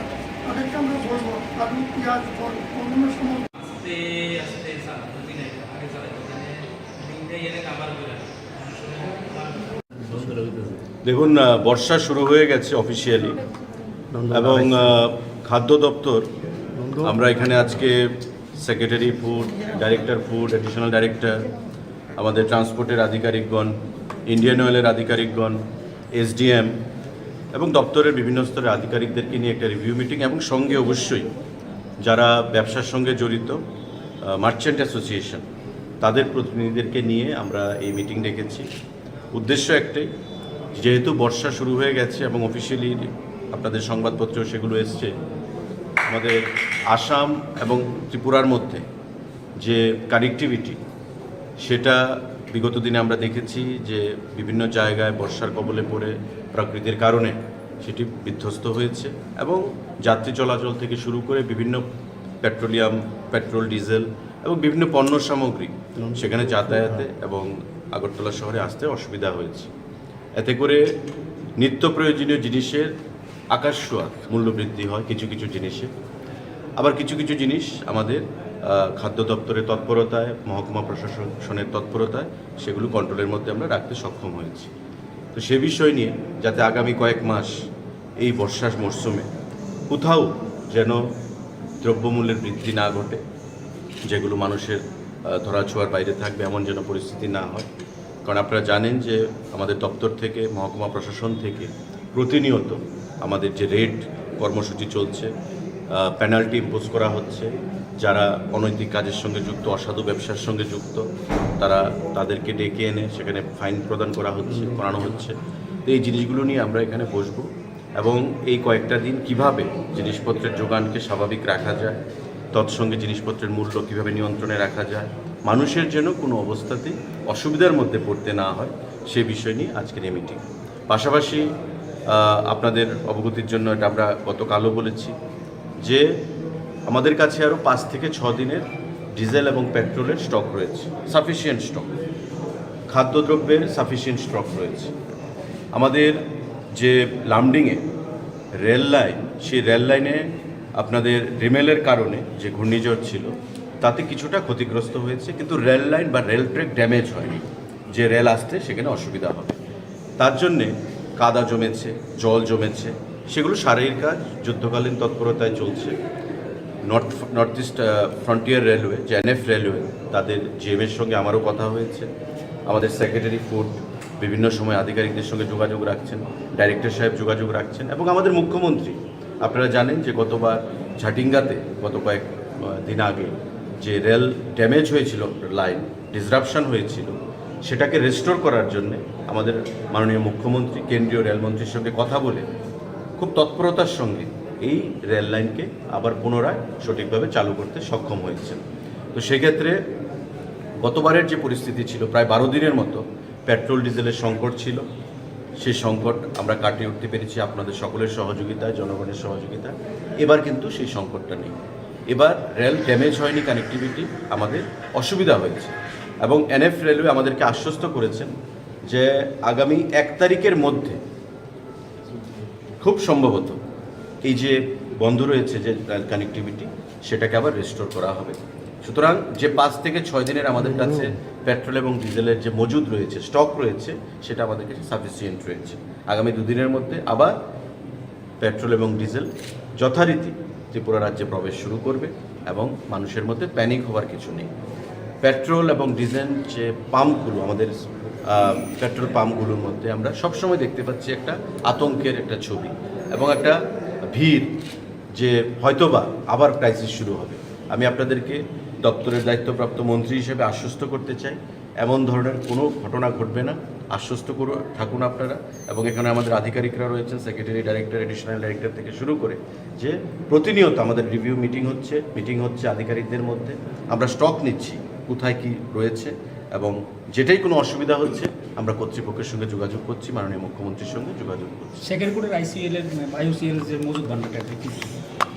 তাদেরকে আমরা বলবো, আলু, পেঁয়াজ, ফল, অন্যান্য সমস্ত আস্তে আস্তে চালাতো, দিনে আগে চালাতো, মানে, দিনটাই এনে কাবার করে। দেখুন, আহ, বর্ষা শুরু হয়ে গেছে অফিসিয়ালি, এবং, আহ, খাদ্য দপ্তর, আমরা এখানে আজকে secretary food, director food, additional director, আমাদের ট্রান্সপোর্টের আধিকারিকগণ, ইন্ডিয়ান অয়েলের আধিকারিকগণ, এসডিএম এবং দপ্তরের বিভিন্ন স্তরের আধিকারিকদেরকে নিয়ে একটা রিভিউ মিটিং এবং সঙ্গে অবশ্যই যারা ব্যবসার সঙ্গে জড়িত, মার্চেন্ট অ্যাসোসিয়েশন, তাদের প্রতিনিধিদেরকে নিয়ে আমরা এই মিটিং ডেকেছি। উদ্দেশ্য একটাই, যেহেতু বর্ষা শুরু হয়ে গেছে এবং অফিসিয়ালি আপনাদের সংবাদপত্রেও সেগুলো এসছে, আমাদের আসাম এবং ত্রিপুরার মধ্যে যে কানেক্টিভিটি, সেটা বিগত দিনে আমরা দেখেছি যে বিভিন্ন জায়গায় বর্ষার কবলে পড়ে প্রকৃতির কারণে সেটি বিধ্বস্ত হয়েছে এবং যাত্রী চলাচল থেকে শুরু করে বিভিন্ন পেট্রোলিয়াম, পেট্রোল, ডিজেল এবং বিভিন্ন পণ্য সামগ্রী সেখানে যাতায়াতে এবং আগরতলা শহরে আসতে অসুবিধা হয়েছে। এতে করে নিত্য প্রয়োজনীয় জিনিসের আকাশ ছোঁয়া মূল্য বৃদ্ধি হয় কিছু কিছু জিনিসে। আবার কিছু কিছু জিনিস আমাদের, আহ, খাদ্য দপ্তরের তৎপরতায়, মহকুমা প্রশাসনের তৎপরতায় সেগুলো কন্ট্রোলের মধ্যে আমরা রাখতে সক্ষম হয়েছি। তো সে বিষয় নিয়ে যাতে আগামী কয়েক মাস এই বর্ষার মরশুমে কোথাও যেন দ্রব্যমূল্যের বৃদ্ধি না ঘটে, যেগুলো মানুষের, আহ, ধরাছোঁয়ার বাইরে থাকবে, এমন যেন পরিস্থিতি না হয়। কারণ আপনারা জানেন যে আমাদের দপ্তর থেকে, মহকুমা প্রশাসন থেকে প্রতিনিয়ত আমাদের যে রেড কর্মসূচি চলছে, আহ, পেনাল্টি ইম্পোজ করা হচ্ছে। যারা অনৈতিক কাজের সঙ্গে যুক্ত, অসাধু ব্যবসার সঙ্গে যুক্ত, তারা, তাদেরকে ডেকে এনে সেখানে ফাইন প্রদান করা হচ্ছে, করানো হচ্ছে। তো এই জিনিসগুলো নিয়ে আমরা এখানে বসবো এবং এই কয়েকটা দিন কিভাবে জিনিসপত্রের যোগানকে স্বাভাবিক রাখা যায়, তৎসঙ্গে জিনিসপত্রের মূল্য কিভাবে নিয়ন্ত্রণে রাখা যায়, মানুষের যেন কোনো অবস্থাতেই অসুবিধার মধ্যে পড়তে না হয়, সে বিষয় নিয়ে আজকের এই মিটিং। পাশাপাশি, আহ, আপনাদের অবগতির জন্য এটা আমরা গতকালও বলেছি যে আমাদের কাছে আরও পাঁচ থেকে ছ দিনের ডিজেল এবং পেট্রোলের স্টক রয়েছে, সাফিসিয়েন্ট স্টক, খাদ্যদ্রব্যের সাফিসিয়েন্ট স্টক রয়েছে। আমাদের যে লামডিংয়ে রেল লাইন, সেই রেল লাইনে আপনাদের রিমেলের কারণে যে ঘূর্ণিঝড় ছিল, তাতে কিছুটা ক্ষতিগ্রস্ত হয়েছে, কিন্তু রেল লাইন বা রেল ট্র্যাক ড্যামেজ হয়নি। যে রেল আসতে সেখানে অসুবিধা হবে, তার জন্যে কাদা জমেছে, জল জমেছে, সেগুলো সারাইয়ের কাজ যুদ্ধকালীন তৎপরতায় চলছে। নর্থ, নর্থ ইস্ট, আহ, ফ্রন্টিয়ার রেলওয়ে, যে এনএফ রেলওয়ে, তাদের জিএমের সঙ্গে আমারও কথা হয়েছে। আমাদের সেক্রেটারি ফুড বিভিন্ন সময় আধিকারিকদের সঙ্গে যোগাযোগ রাখছেন, ডাইরেক্টর সাহেব যোগাযোগ রাখছেন এবং আমাদের মুখ্যমন্ত্রী, আপনারা জানেন যে গতবার ঝাটিঙ্গাতে গত কয়েক, আহ, দিন আগে যে রেল ড্যামেজ হয়েছিল, লাইন ডিসরাপশন হয়েছিল, সেটাকে রেস্টোর করার জন্য আমাদের মাননীয় মুখ্যমন্ত্রী কেন্দ্রীয় রেলমন্ত্রীর সঙ্গে কথা বলে খুব তৎপরতার সঙ্গে এই রেল লাইনকে আবার পুনরায় সঠিকভাবে চালু করতে সক্ষম হয়েছেন। তো সেক্ষেত্রে গতবারের যে পরিস্থিতি ছিল, প্রায় বারো দিনের মতো পেট্রোল ডিজেলের সংকট ছিল, সেই সংকট আমরা কাটিয়ে উঠতে পেরেছি আপনাদের সকলের সহযোগিতায়, জনগণের সহযোগিতায়। এবার কিন্তু সেই সংকটটা নেই। এবার রেল ড্যামেজ হয়নি, কানেক্টিভিটি আমাদের অসুবিধা হয়েছে এবং এনএফ রেলওয়ে আমাদেরকে আশ্বস্ত করেছেন যে আগামী এক তারিখের মধ্যে খুব সম্ভবত এই যে বন্ধ রয়েছে যে রেল কানেক্টিভিটি, সেটাকে আবার রেস্টোর করা হবে। সুতরাং যে পাঁচ থেকে ছয় দিনের আমাদের কাছে পেট্রোল এবং ডিজেলের যে মজুদ রয়েছে, স্টক রয়েছে, সেটা আমাদের কাছে সাফিসিয়েন্ট রয়েছে। আগামী দুদিনের মধ্যে আবার পেট্রোল এবং ডিজেল যথারীতি ত্রিপুরা রাজ্যে প্রবেশ শুরু করবে এবং মানুষের মধ্যে প্যানিক হওয়ার কিছু নেই। পেট্রোল এবং ডিজেল যে পাম্পগুলো, আমাদের, আহ, পেট্রোল পাম্পগুলোর মধ্যে আমরা সবসময় দেখতে পাচ্ছি একটা আতঙ্কের একটা ছবি এবং একটা ভিড়, যে হয়তোবা আবার ক্রাইসিস শুরু হবে। আমি আপনাদেরকে দপ্তরের দায়িত্বপ্রাপ্ত মন্ত্রী হিসেবে আশ্বস্ত করতে চাই, এমন ধরনের কোনো ঘটনা ঘটবে না। আশ্বস্ত করে থাকুন আপনারা। এবং এখানে আমাদের আধিকারিকরা রয়েছেন, সেক্রেটারি, ডাইরেক্টর, অ্যাডিশনাল ডাইরেক্টর থেকে শুরু করে, যে প্রতিনিয়ত আমাদের রিভিউ মিটিং হচ্ছে, মিটিং হচ্ছে আধিকারিকদের মধ্যে। আমরা স্টক নিচ্ছি কোথায় কি রয়েছে, এবং যেটাই কোনো অসুবিধা হচ্ছে আমরা কর্তৃপক্ষের সঙ্গে যোগাযোগ করছি, মাননীয় মুখ্যমন্ত্রীর সঙ্গে যোগাযোগ করছি। সেকেন্ড কোর্টের আইসিএল এর, আইওসিএল যে মজুদ ভান্ডারটা, এটা কি?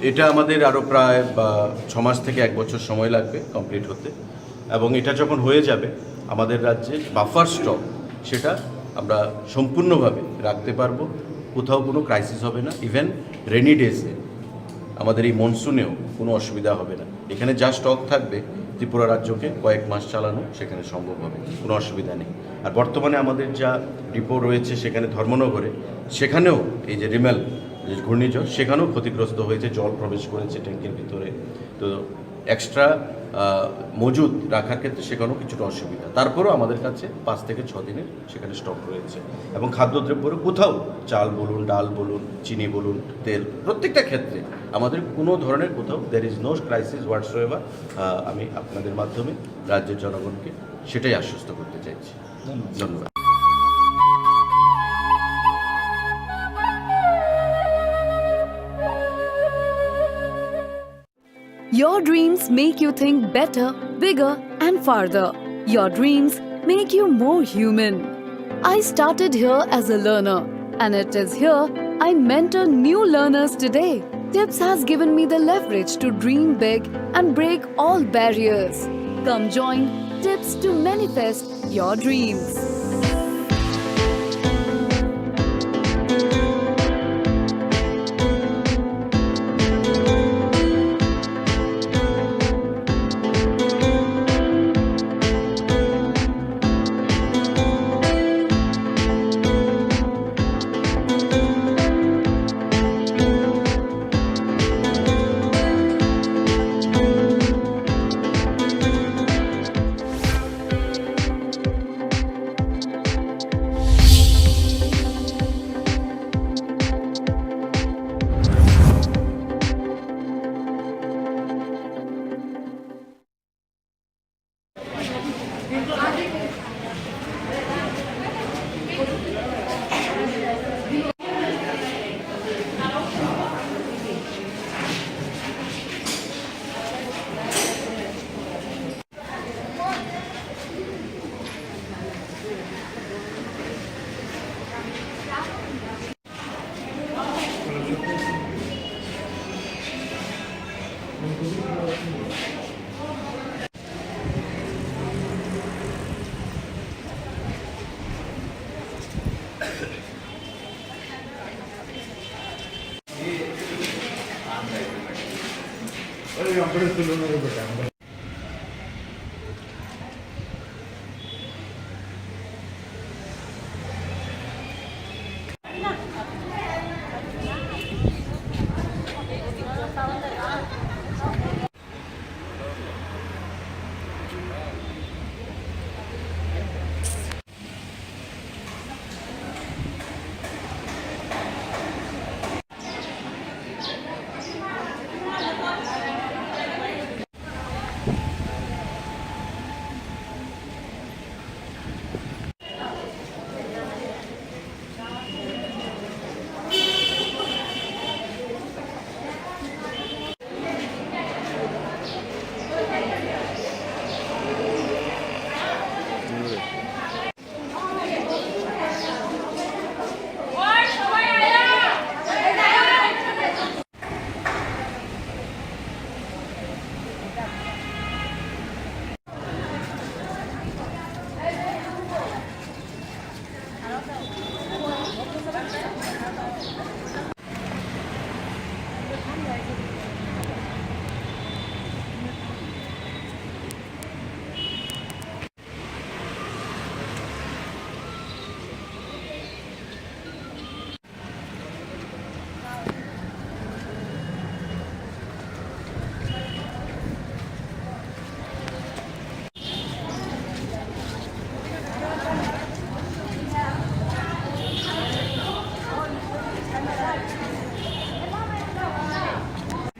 এটা আমাদের আরও প্রায় বা, ছ মাস থেকে এক বছর সময় লাগবে কমপ্লিট হতে। এবং এটা যখন হয়ে যাবে, আমাদের রাজ্যে বাফার স্টক, সেটা আমরা সম্পূর্ণভাবে রাখতে পারবো। কোথাও কোনো ক্রাইসিস হবে না। ইভেন রেনি ডেজে, আমাদের এই মনসুনেও কোনো অসুবিধা হবে না। এখানে যা স্টক থাকবে, ত্রিপুরা রাজ্যকে কয়েক মাস চালানো সেখানে সম্ভব হবে, কোনো অসুবিধা নেই। আর বর্তমানে আমাদের যা ডিপো রয়েছে সেখানে ধর্মনগরে, সেখানেও এই যে রিমেল, যে ঘূর্ণিঝড়, সেখানেও ক্ষতিগ্রস্ত হয়েছে, জল প্রবেশ করেছে ট্যাঙ্কির ভিতরে। তো এক্সট্রা মজুদ রাখার ক্ষেত্রে সেখানেও কিছুটা অসুবিধা। তারপরেও আমাদের কাছে পাঁচ থেকে ছ দিনের সেখানে স্টক রয়েছে। এবং খাদ্যদ্রব্যের কোথাও, চাল বলুন, ডাল বলুন, চিনি বলুন, তেল, প্রত্যেকটা ক্ষেত্রে আমাদের কোনো ধরনের কোথাও there is no crisis whatsoever। আমি আপনাদের মাধ্যমে রাজ্যের জনগণকে সেটাই আশ্বস্ত করতে চাইছি। ধন্যবাদ। ধন্যবাদ। Your dreams make you think better, bigger, and farther. Your dreams make you more human. I started here as a learner, and it is here I mentor new learners today. Tips has given me the leverage to dream big and break all barriers. Come join Tips to manifest your dreams.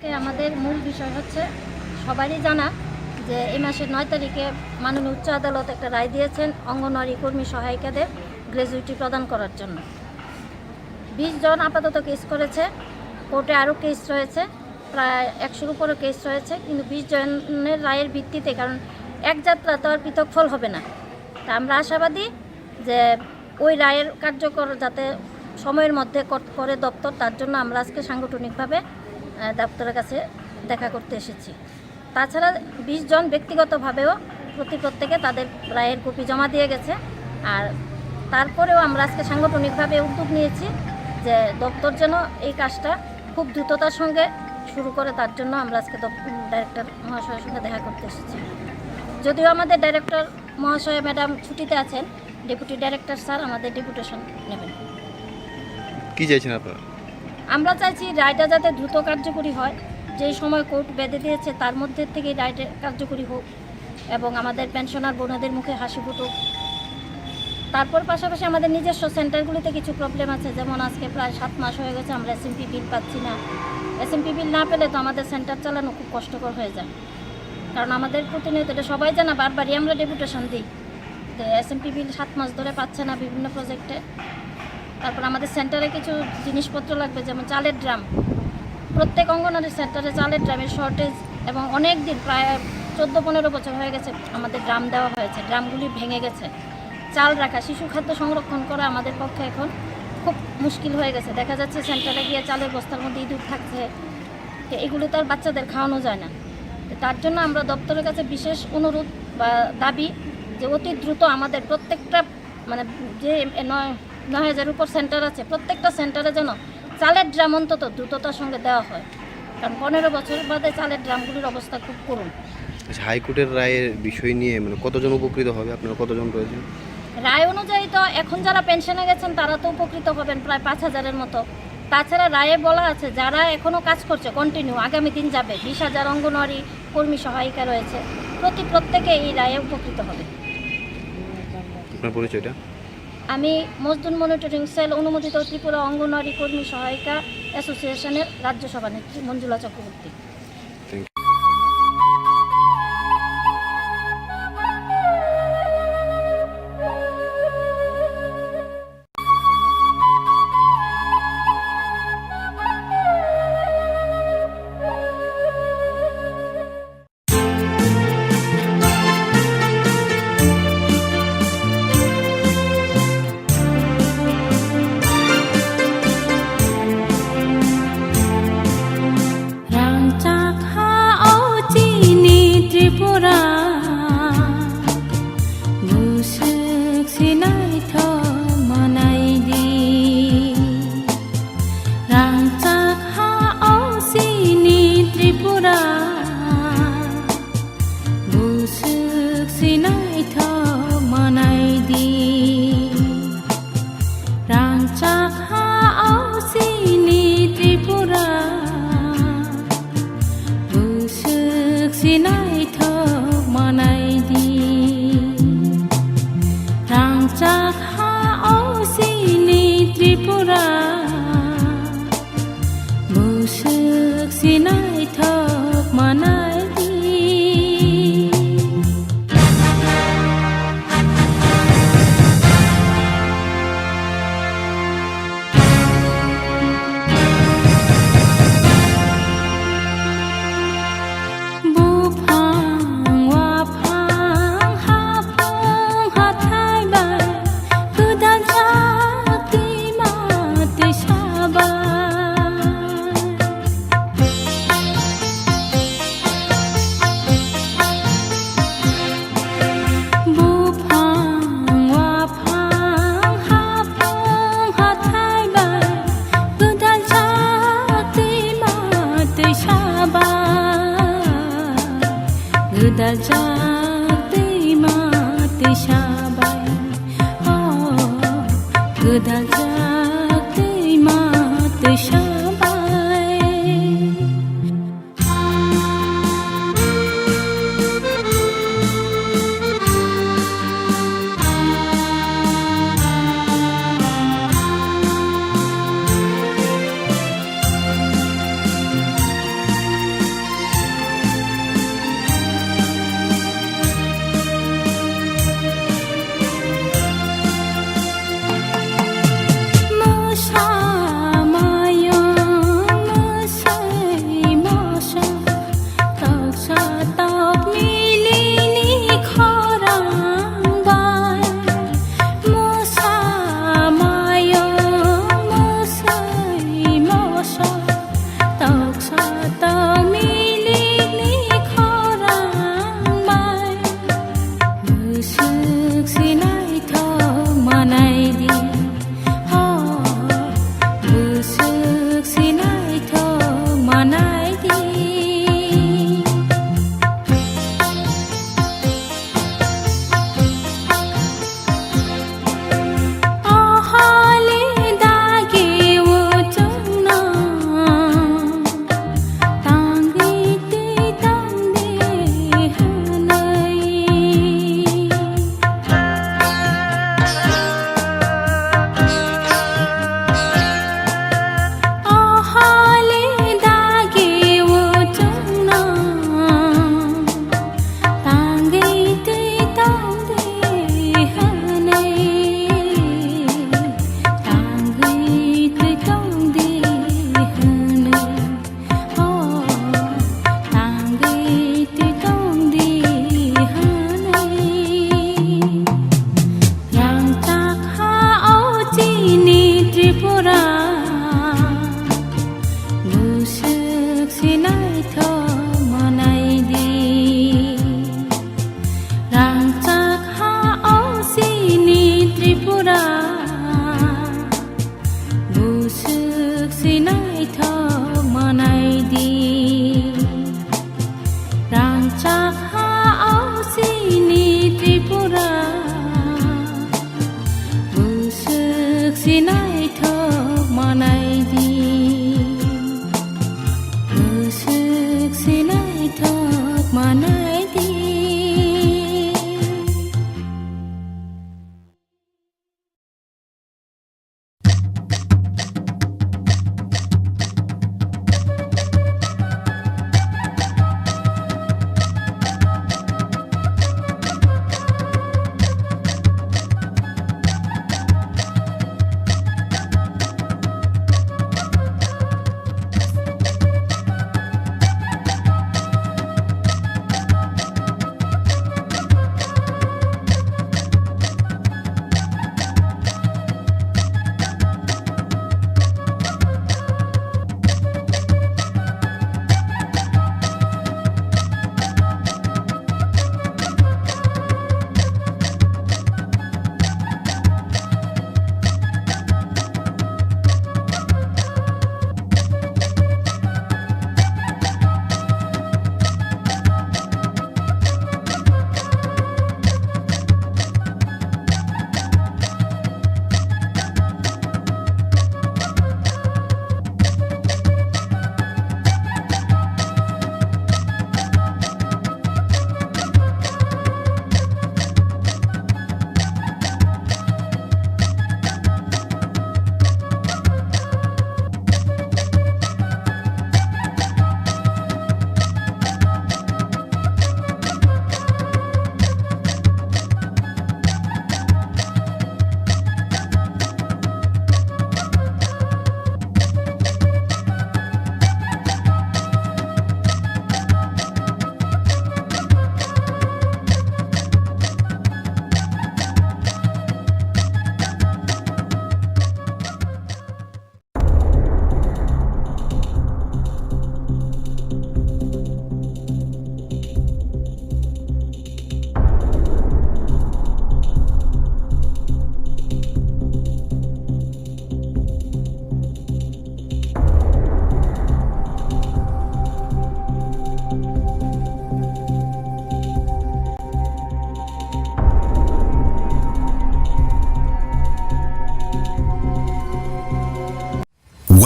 আজকে আমাদের মূল বিষয় হচ্ছে, সবারই জানা যে এই মাসের নয় তারিখে মাননীয় উচ্চ আদালত একটা রায় দিয়েছেন অঙ্গনওয়াড়ি কর্মী সহায়িকাদের গ্র্যাচুইটি প্রদান করার জন্য। বিশ জন আপাতত কেস করেছে, কোর্টে আরও কেস রয়েছে, প্রায় একশোর উপরে কেস রয়েছে, কিন্তু বিশ জনের রায়ের ভিত্তিতে, কারণ এক যাত্রা তো আর পৃথক ফল হবে না, তা আমরা আশাবাদী যে ওই রায়ের কার্যকর যাতে সময়ের মধ্যে কর-, করে দপ্তর, তার জন্য আমরা আজকে সাংগঠনিকভাবে, আহ, দপ্তরের কাছে দেখা করতে এসেছি। তাছাড়া বিশ জন ব্যক্তিগতভাবেও প্রতি প্রত্যেকে তাদের রায়ের কপি জমা দিয়ে গেছে। আর তারপরেও আমরা আজকে সাংগঠনিকভাবে উদ্যোগ নিয়েছি যে দপ্তর যেন এই কাজটা খুব দ্রুততার সঙ্গে শুরু করে, তার জন্য আমরা আজকে দপ-, ডাইরেক্টর মহাশয়ের সঙ্গে দেখা করতে এসেছি। যদিও আমাদের ডাইরেক্টর মহাশয় ম্যাডাম ছুটিতে আছেন, ডেপুটি ডাইরেক্টর স্যার আমাদের ডেপুটেশন নেবেন। কি চাইছেন আপনারা? আমরা চাইছি রায়টা যাতে দ্রুত কার্যকরী হয়, যে সময় কোর্ট বেঁধে দিয়েছে, তার মধ্যে থেকেই রায়টা কার্যকরী হোক এবং আমাদের পেনশনার বোনেদের মুখে হাসি ফুটুক। তারপর পাশাপাশি আমাদের নিজস্ব সেন্টারগুলিতে কিছু প্রবলেম আছে, যেমন আজকে প্রায় সাত মাস হয়ে গেছে আমরা এসএমপি বিল পাচ্ছি না। এসএমপি বিল না পেলে তো আমাদের সেন্টার চালানো খুব কষ্টকর হয়ে যায়, কারণ আমাদের প্রতিনিয়ত, এটা সবাই জানা, বারবারই আমরা ডেপুটেশন দিই যে এসএমপি বিল সাত মাস ধরে পাচ্ছে না বিভিন্ন প্রজেক্টে। তারপর আমাদের সেন্টারে কিছু জিনিসপত্র লাগবে, যেমন চালের ড্রাম। প্রত্যেক অঙ্গনওয়াড়ি সেন্টারে চালের ড্রামের শর্টেজ, এবং অনেক দিন, প্রায় চোদ্দ পনেরো বছর হয়ে গেছে আমাদের ড্রাম দেওয়া হয়েছে, ড্রামগুলি ভেঙে গেছে। চাল রাখা, শিশু খাদ্য সংরক্ষণ করা আমাদের পক্ষে এখন খুব মুশকিল হয়ে গেছে। দেখা যাচ্ছে সেন্টারে গিয়ে চালের বস্তার মধ্যে ইঁদুর থাকছে, তো এগুলো তো আর বাচ্চাদের খাওয়ানো যায় না। তো তার জন্য আমরা দপ্তরের কাছে বিশেষ অনুরোধ বা দাবি যে অতি দ্রুত আমাদের প্রত্যেকটা, মানে, যে নয় নয় হাজার উপর সেন্টার আছে, প্রত্যেকটা সেন্টারে যেন চালের ড্রাম অন্তত দ্রুততার সঙ্গে দেওয়া হয়, কারণ পনেরো বছর বাদে চালের ড্রামগুলির অবস্থা খুব করুণ। আচ্ছা, হাইকোর্টের রায়ের বিষয় নিয়ে, মানে, কতজন উপকৃত হবে? আপনারা কতজন রয়েছেন? রায় অনুযায়ী তো এখন যারা পেনশনে গেছেন, তারা তো উপকৃত হবেন প্রায় পাঁচ হাজারের মতো। তাছাড়া রায়ে বলা আছে, যারা এখনো কাজ করছে কন্টিনিউ, আগামী দিন যাবে, বিশ হাজার অঙ্গনওয়াড়ি কর্মী সহায়িকা রয়েছে, প্রতি প্রত্যেকে এই রায়ে উপকৃত হবে। আপনার পরিচয়টা? আমি মজদুর মনিটরিং সেল অনুমোদিত ত্রিপুরা অঙ্গনওয়াড়ি কর্মী সহায়িকা অ্যাসোসিয়েশনের রাজ্য সভানেত্রী মঞ্জুলা Chakraborty. Thank you. Rangchak ha o chini Tripura, buswk sinaithok manai di. Rangchak ha o chini Tripura, buswk sinaithok manai di. Rangchak ha o chini Tripura, buswk sinaithok manai di. Rangchak ha o chini Tripura, buswk sinaithok manai di. Buphang, waphang, haphang, hathai bai, gwdal jak twima twisa bai. Buphang, waphang, haphang, hathai bai, gwdal jak twima twisa bai, gwdal jak twima twisa bai, oh, gwdal jak twima twisa bai. Mosa mayung, mosoi moso, toksa tok milini khorang bai. Mosa mayung, mosoi moso, toksa tok milini khorang bai. Buswk sinaithok manai di, ho, buswk sinaithok manai di. O holi dagi o chwngno tang Sinaithok manai di, rangchak ha o sini Tripura, busuk sinaithok manai di, rangchak ha o sini Tripura. Busuk sinaithok manai di, busuk sinaithok manai di.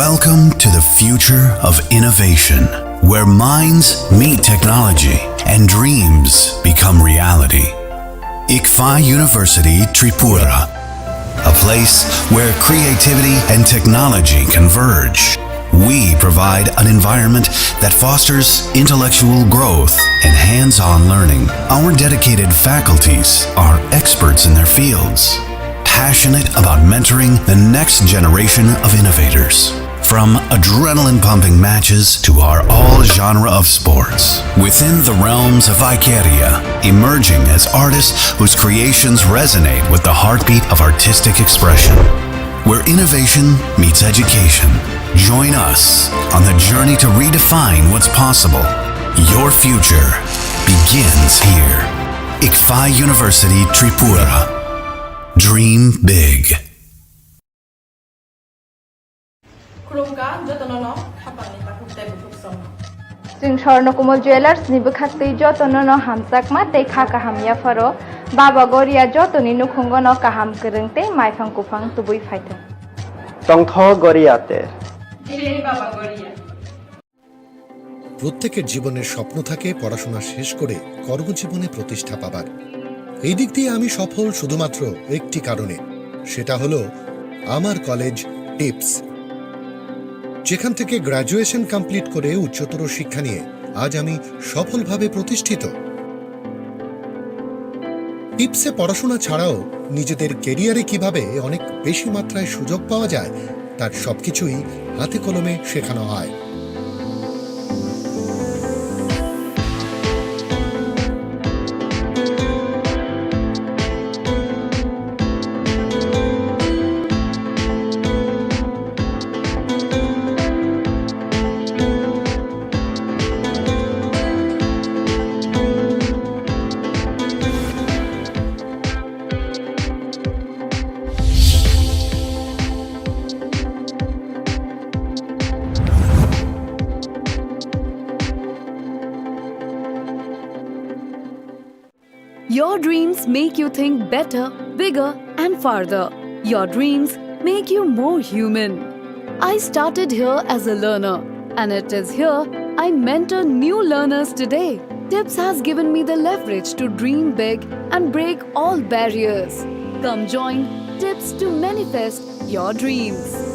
Welcome to the future of innovation, where minds meet technology and dreams become reality. ICFAI University Tripura, a place where creativity and technology converge. We provide an environment that fosters intellectual growth and hands-on learning. Our dedicated faculties are experts in their fields, passionate about mentoring the next generation of innovators. From adrenaline-pumping matches to our all genre of sports, within the realms of Icaria, emerging as artists whose creations resonate with the heartbeat of artistic expression. Where innovation meets education. Join us on the journey to redefine what's possible. Your future begins here. ICFAI University Tripura. Dream big. Khulumkha jotono no khapangni takhuk tei bukhuk songno. Chwng Swarnakumar Jewellers ni bwkhak twi jotono no hamjakma tei kha kaham yapharo Baba Goria jotoni nukhungo no kaham kwrwng tei maiphang kuphang tubui phaithung. Tongtho Goria te. Jai Baba Goria. প্রত্যেকের জীবনের স্বপ্ন থাকে পড়াশোনা শেষ করে কর্মজীবনে প্রতিষ্ঠা পাবার। এই দিক দিয়ে আমি সফল শুধুমাত্র একটি কারণে, সেটা হলো আমার কলেজ টিপস, যেখান থেকে গ্র্যাজুয়েশন কমপ্লিট করে উচ্চতর শিক্ষা নিয়ে আজ আমি সফলভাবে প্রতিষ্ঠিত। টিপসে পড়াশোনা ছাড়াও নিজেদের ক্যারিয়ারে কিভাবে অনেক বেশি মাত্রায় সুযোগ পাওয়া যায়, তার সবকিছুই হাতে কলমে শেখানো হয়। Your dreams make you think better, bigger, and farther. Your dreams make you more human. I started here as a learner, and it is here I mentor new learners today. Tips has given me the leverage to dream big and break all barriers. Come join Tips to manifest your dreams.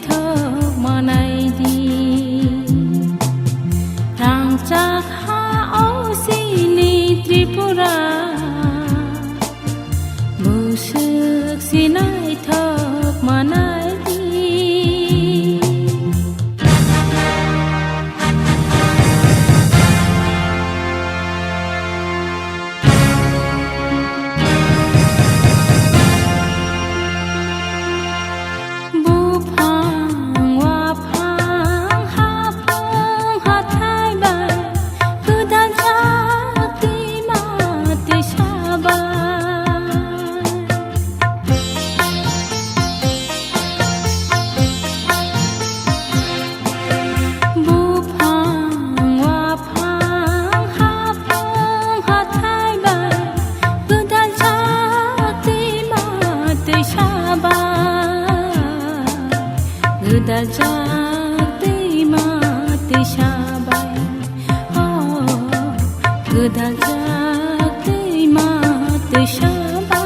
naithok manai di. Rangchak ha o chini Tripura, bwswk si naithok manai di. Buphang, waphang, haphang, hathai bai, gwdal jak twima twisa bai. Buphang, waphang, haphang, hathai bai, gwdal jak twima twisa bai, gwdal jak twima twisa bai, oh, gwdal jak twima twisa bai.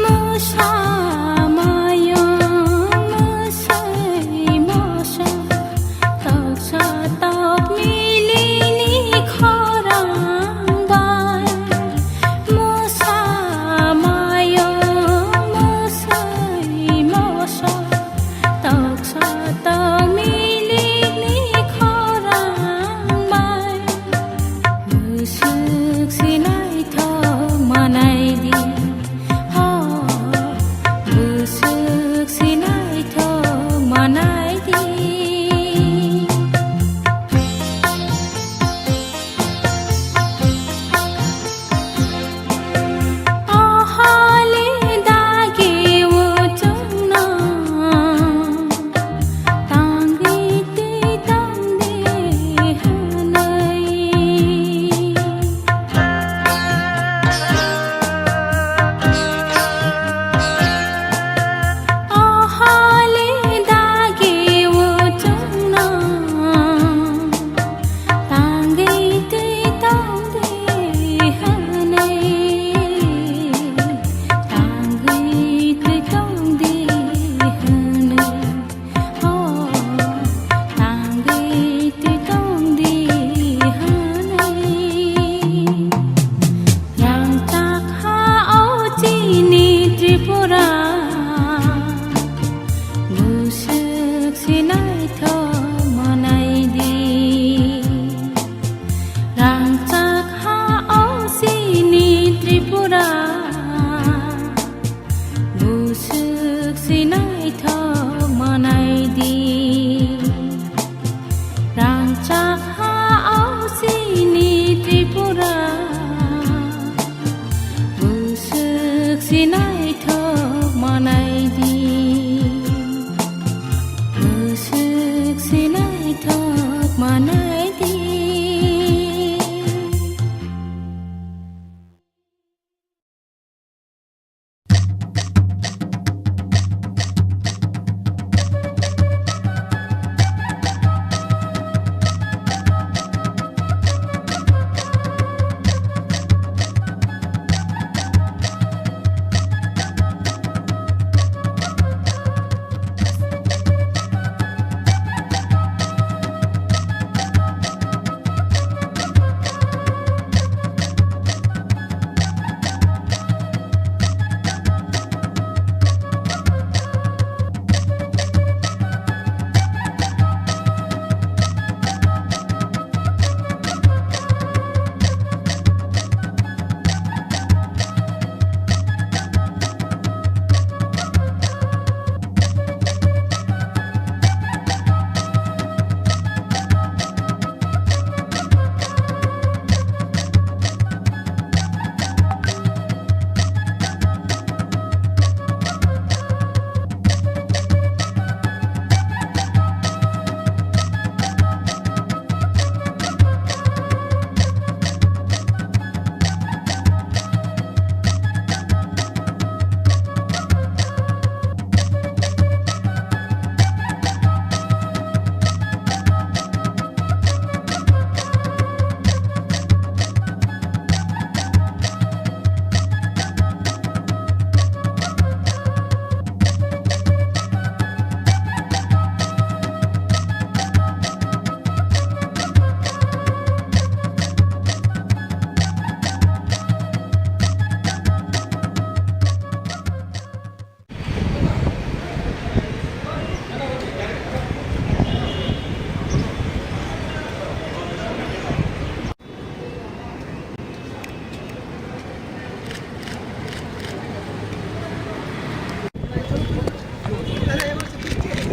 Mosa mayung, mosoi mosok, toksa tok milini khorang bai. Mosa mayung, mosoi mosok, toksa tok milini khorang bai. Bwswk si naithok manai di, ho, bwswk si naithok manai di.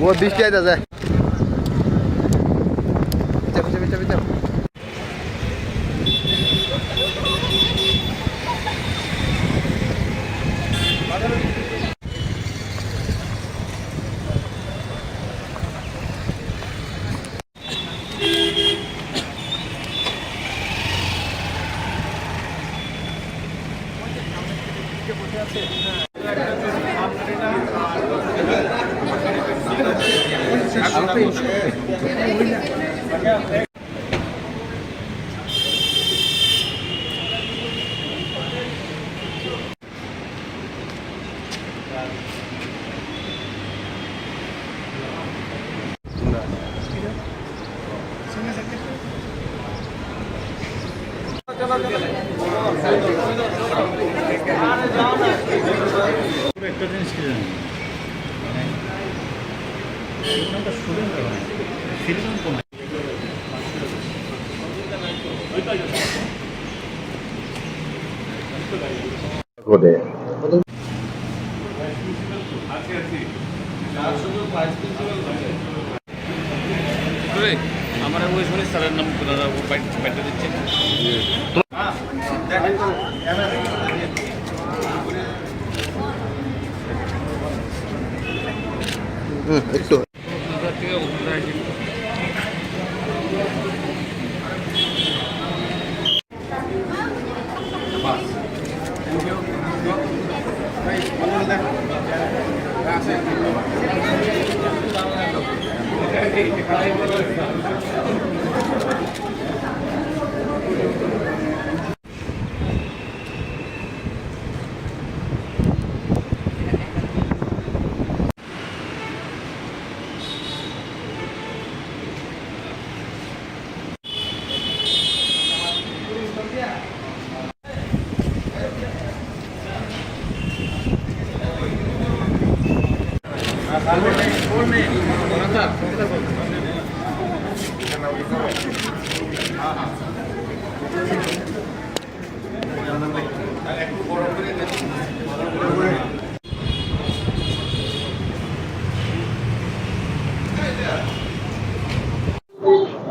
Bo bish taka da jai. Bichar, bichar, bichar, bichar. একটা জিনিস কি জানেন? মানে, যখন আমরা student, film কোন করে। এই, আমার ওই শনি স্যারের নাম ওনারা ও বাইক, বাইকটা দিচ্ছেন। হুম, একটু।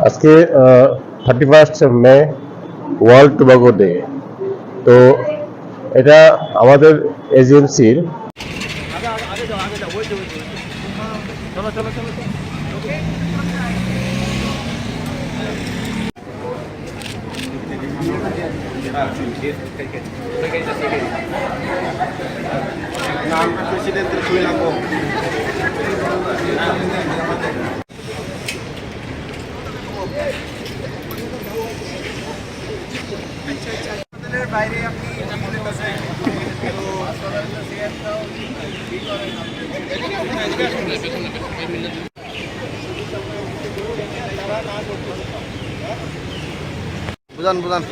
আজকে thirty first May, world tobacco day. তো এটা আমাদের এজিএমসির Bujan, bujan.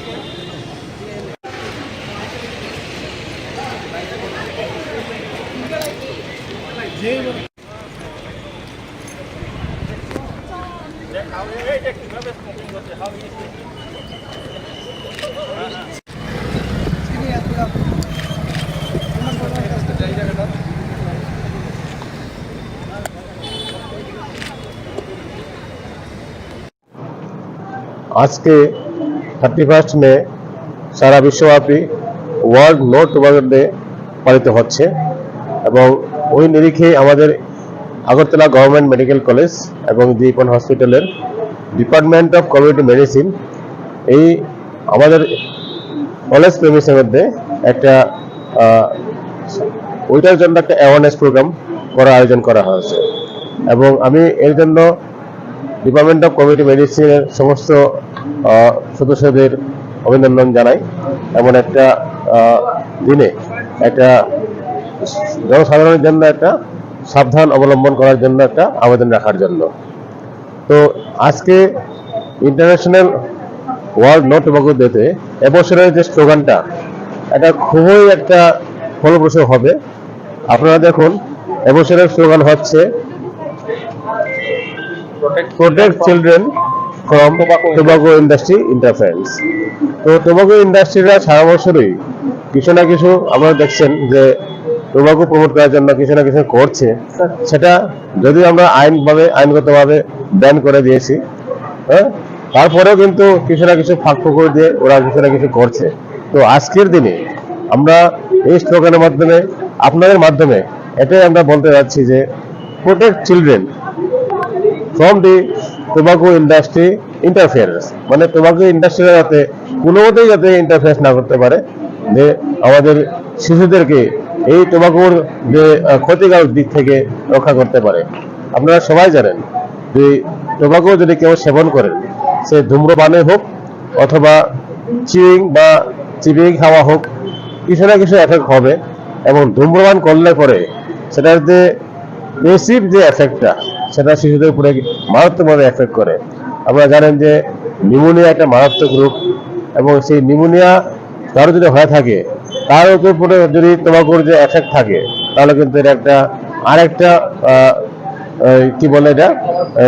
আজকে থার্টি ফার্স্ট মে সারা বিশ্বব্যাপী ওয়ার্ল্ড নো টোবাকো ডে পালিত হচ্ছে এবং ওই নিরিখে আমাদের আগরতলা গভর্নমেন্ট মেডিকেল কলেজ এবং জিপন হসপিটালের ডিপার্টমেন্ট অফ কমিউনিটি মেডিসিন এই আমাদের কলেজ প্রেমিসের মধ্যে একটা, আহ, ওইটার জন্য একটা অ্যাওয়ারনেস প্রোগ্রাম করার আয়োজন করা হয়েছে এবং আমি এর জন্য ডিপার্টমেন্ট অফ কমিউনিটি মেডিসিনের সমস্ত, আহ, সদস্যদের অভিনন্দন জানাই। এমন একটা, আহ, দিনে একটা জনসাধারণের জন্য একটা সাবধান অবলম্বন করার জন্য একটা আবেদন রাখার জন্য। তো আজকে ইন্টারন্যাশনাল ওয়ার্ল্ড নো টোবাকো ডেতে এবছরের যে স্লোগানটা, এটা খুবই একটা ফলপ্রসূ হবে। আপনারা দেখুন, এবছরের স্লোগান হচ্ছে protect children from tobacco industry interference. তো টোবাকো ইন্ডাস্ট্রিরা সারা বছরই কিছু না কিছু, আপনারা দেখছেন যে টোবাকো প্রমোট করার জন্য কিছু না কিছু করছে, সেটা যদিও আমরা আইনভাবে, আইনগতভাবে ব্যান করে দিয়েছি, হ্যাঁ, তারপরেও কিন্তু কিছু না কিছু ফাঁক ফোকর দিয়ে ওরা কিছু না কিছু করছে। তো আজকের দিনে আমরা এই স্লোগানের মাধ্যমে, আপনাদের মাধ্যমে এটাই আমরা বলতে চাচ্ছি যে, "Protect children from the tobacco industry interference", মানে টোবাকো ইন্ডাস্ট্রিরা যাতে কোনো মতেই যাতে ইন্টারফেস না করতে পারে, যে আমাদের শিশুদেরকে এই টোবাকোর যে, আহ, ক্ষতিকারক দিক থেকে রক্ষা করতে পারে। আপনারা সবাই জানেন যে টোবাকো যদি কেউ সেবন করেন, সে ধূম্রপানে হোক অথবা চিউইং বা চিবিং খাওয়া হোক, কিছু না কিছু এফেক্ট হবে। এবং ধূম্রপান করলে পরে সেটার যে প্যাসিভ যে এফেক্টটা, সেটা শিশুদের উপরে মারাত্মকভাবে এফেক্ট করে। আপনারা জানেন যে নিউমোনিয়া একটা মারাত্মক রোগ, এবং সেই নিউমোনিয়া কারো যদি হয়ে থাকে, তার উপরে যদি টোবাকোর যে এফেক্ট থাকে, তাহলে কিন্তু এটা একটা আরেকটা, আহ, এই কি বলে এটা,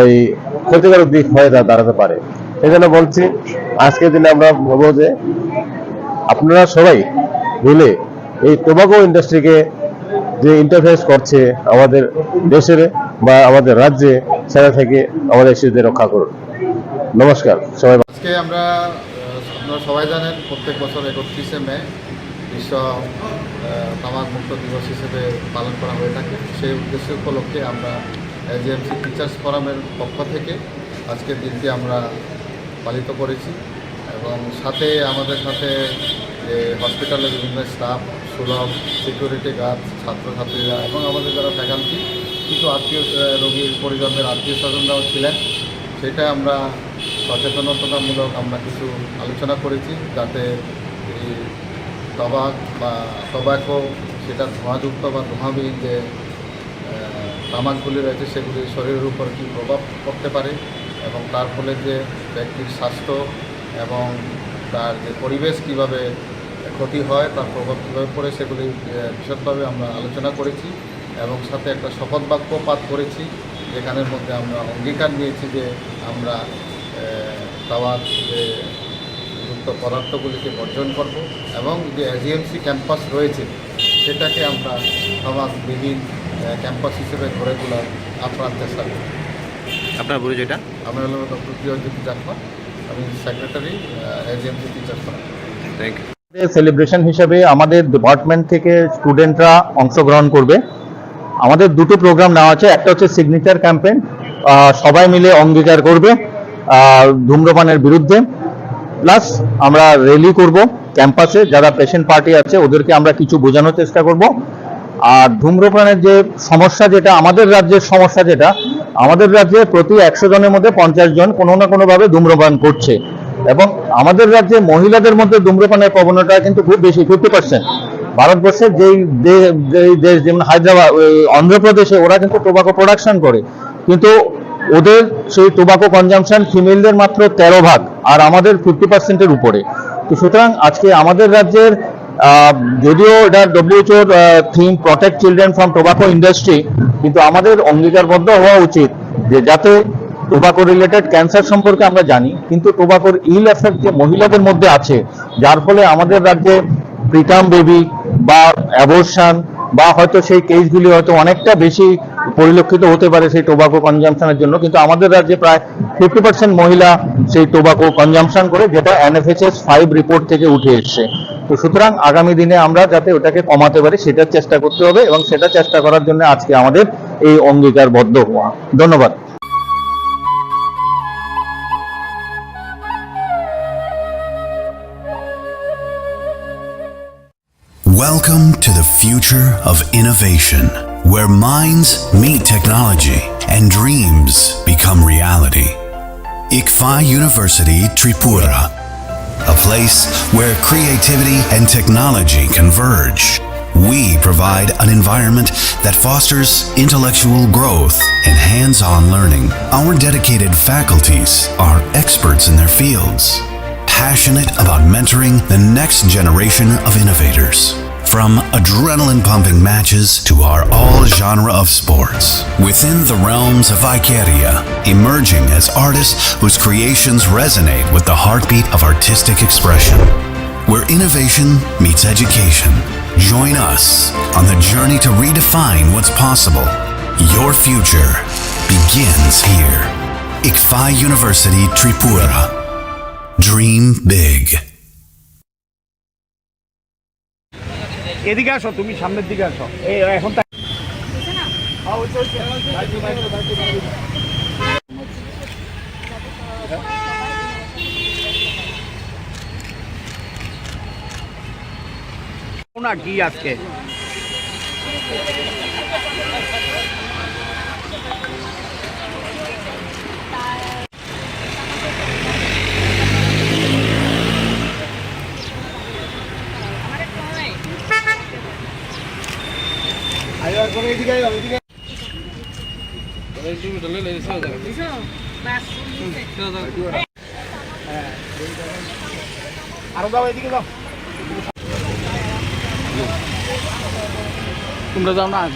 এই ক্ষতিকারক দিক হয়ে দা-, দাঁড়াতে পারে। এই জন্য বলছি, আজকের দিনে আমরা বলবো যে আপনারা সবাই মিলে এই টোবাকো ইন্ডাস্ট্রিকে যে ইন্টারফেস করছে আমাদের দেশের বা আমাদের রাজ্যে, সেটা থেকে আমাদের শিশুদের রক্ষা করুন। নমস্কার, সবাই ভালো। আজকে আমরা, আহ, আপনারা সবাই জানেন, প্রত্যেক বছর একত্রিশে মে বিশ্ব, আহ, তামাক মুক্ত দিবস হিসেবে পালন করা হয়ে থাকে। সেই উদ্দেশ্য উপলক্ষে আমরা এজিএমসি টিচার্স ফোরামের পক্ষ থেকে আজকের দিনটি আমরা পালিত করেছি। এবং সাথে, আমাদের সাথে যে হসপিটালের বিভিন্ন স্টাফ, সুলভ, সিকিউরিটি গার্ড, ছাত্রছাত্রীরা এবং আমাদের যারা ফ্যাকাল্টি, কিছু আত্মীয়, আহ, রোগীর পরিজনদের আত্মীয় স্বজনরাও ছিলেন। সেটা আমরা সচেতনতামূলক আমরা কিছু আলোচনা করেছি, যাতে এই টবাক বা টোবাকো, সেটা ধোঁয়াযুক্ত বা ধোঁয়াবিহীন যে, আহ, তামাকগুলি রয়েছে, সেগুলি শরীরের উপর কী প্রভাব পড়তে পারে এবং তার ফলে যে ব্যক্তির স্বাস্থ্য এবং তার যে পরিবেশ কীভাবে ক্ষতি হয়, তার প্রভাব কীভাবে পড়ে, সেগুলি, আহ, বিশদভাবে আমরা আলোচনা করেছি। এবং সাথে একটা শপথ বাক্য পাঠ করেছি, যেখানের মধ্যে আমরা অঙ্গীকার নিয়েছি যে আমরা, আহ, তামাক যে যুক্ত পদার্থগুলিকে বর্জন করব এবং যে এজিএমসি ক্যাম্পাস রয়েছে, সেটাকে আমরা তামাক বিহীন, আহ, ক্যাম্পাস হিসেবে গড়ে তোলার আপ্রাণ চেষ্টা করব। আপনার পরিচয়টা? আমি হলাম ডক্টর প্রিয়জিৎ চাকমা, আমি secretary, uh, AGMC teachers forum. Thank you. Celebration হিসেবে আমাদের ডিপার্টমেন্ট থেকে স্টুডেন্টরা অংশগ্রহণ করবে। আমাদের দুটো প্রোগ্রাম নেওয়া আছে, একটা হচ্ছে সিগনেচার ক্যাম্পেইন, সবাই মিলে অঙ্গীকার করবে, আহ, ধূম্রপানের বিরুদ্ধে, প্লাস আমরা র্যালি করব ক্যাম্পাসে, যারা পেশেন্ট পার্টি আছে ওদেরকে আমরা কিছু বোঝানোর চেষ্টা করব। আর ধূম্রপানের যে সমস্যা, যেটা আমাদের রাজ্যের সমস্যা, যেটা আমাদের রাজ্যে প্রতি একশো জনের মধ্যে পঞ্চাশ জন কোনো না কোনোভাবে ধূম্রপান করছে। এবং আমাদের রাজ্যে মহিলাদের মধ্যে ধূম্রপানের প্রবণতা কিন্তু খুব বেশি, ফিফটি পার্সেন্ট। ভারতবর্ষের যেই দে-, যেই দেশ, যেমন হায়দ্রাবাদ, ওই অন্ধ্রপ্রদেশে, ওরা কিন্তু টোবাকো প্রোডাকশন করে, কিন্তু ওদের সেই টোবাকো কনজাম্পশন ফিমেলদের মাত্র তেরো ভাগ, আর আমাদের ফিফটি পার্সেন্টের উপরে। তো সুতরাং আজকে আমাদের রাজ্যের, আহ, যদিও এটা ডব্লিউএইচওর theme protect children from tobacco industry, কিন্তু আমাদের অঙ্গীকারবদ্ধ হওয়া উচিত যে যাতে টোবাকো রিলেটেড ক্যান্সার সম্পর্কে আমরা জানি, কিন্তু টোবাকোর ইল এফেক্ট যে মহিলাদের মধ্যে আছে, যার ফলে আমাদের রাজ্যে প্রিটার্ম বেবি বা অ্যাবর্শন বা হয়তো সেই কেসগুলি হয়তো অনেকটা বেশি পরিলক্ষিত হতে পারে সেই টোবাকো কনজাম্পশনের জন্য, কিন্তু আমাদের রাজ্যে প্রায় ফিফটি পার্সেন্ট মহিলা সেই টোবাকো কনজাম্পশন করে, যেটা এনএফএইচএস ফাইভ রিপোর্ট থেকে উঠে এসছে। তো সুতরাং আগামী দিনে আমরা যাতে ওটাকে কমাতে পারি, সেটার চেষ্টা করতে হবে, এবং সেটা চেষ্টা করার জন্য আজকে আমাদের এই অঙ্গীকারবদ্ধ হওয়া। ধন্যবাদ। Welcome to the future of innovation, where minds meet technology and dreams become reality. ICFAI University Tripura, a place where creativity and technology converge. We provide an environment that fosters intellectual growth and hands-on learning. Our dedicated faculties are experts in their fields, passionate about mentoring the next generation of innovators. From adrenaline-pumping matches to our all-genre of sports, within the realms of Icaria, emerging as artists whose creations resonate with the heartbeat of artistic expression. Where innovation meets education, Join us on the journey to redefine what's possible. Your future begins here. ICFAI University Tripura. Dream big. এদিকে আসো, তুমি সামনের দিকে আসো। এই এখন তা- না কি আজকে? আরো যাও, এদিকে যাও। তোমরা যাও না।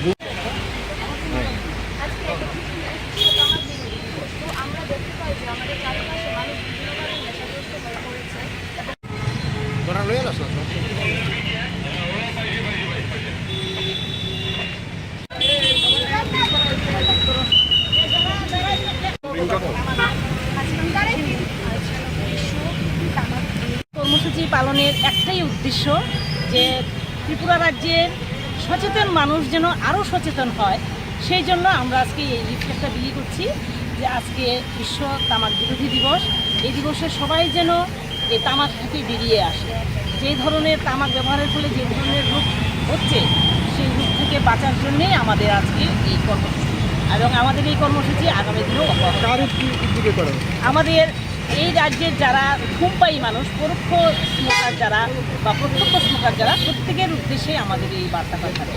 কর্মসূচি পালনের একটাই উদ্দেশ্য যে ত্রিপুরা রাজ্যের সচেতন মানুষ যেন আরও সচেতন হয়, সেই জন্য আমরা আজকে এই লিফলেটটা বিলি করছি যে আজকে বিশ্ব তামাক বিরোধী দিবস। এই দিবসে সবাই যেন এই তামাক থেকে বেরিয়ে আসে। যে ধরনের তামাক ব্যবহারের ফলে যে ধরনের রোগ হচ্ছে, সেই রোগ থেকে বাঁচার জন্যেই আমাদের আজকে এই কর্মসূচি। এবং আমাদের এই কর্মসূচি আগামী দিনেও অব্যাহত থাকবে। কার উদ্দি-, উদ্যোগে করা হচ্ছে? আমাদের এই রাজ্যের যারা ধূমপায়ী মানুষ, পরোক্ষ স্মোকার যারা বা প্রত্যক্ষ স্মোকার যারা, প্রত্যেকের উদ্দেশ্যে আমাদের এই বার্তা পাঠানো।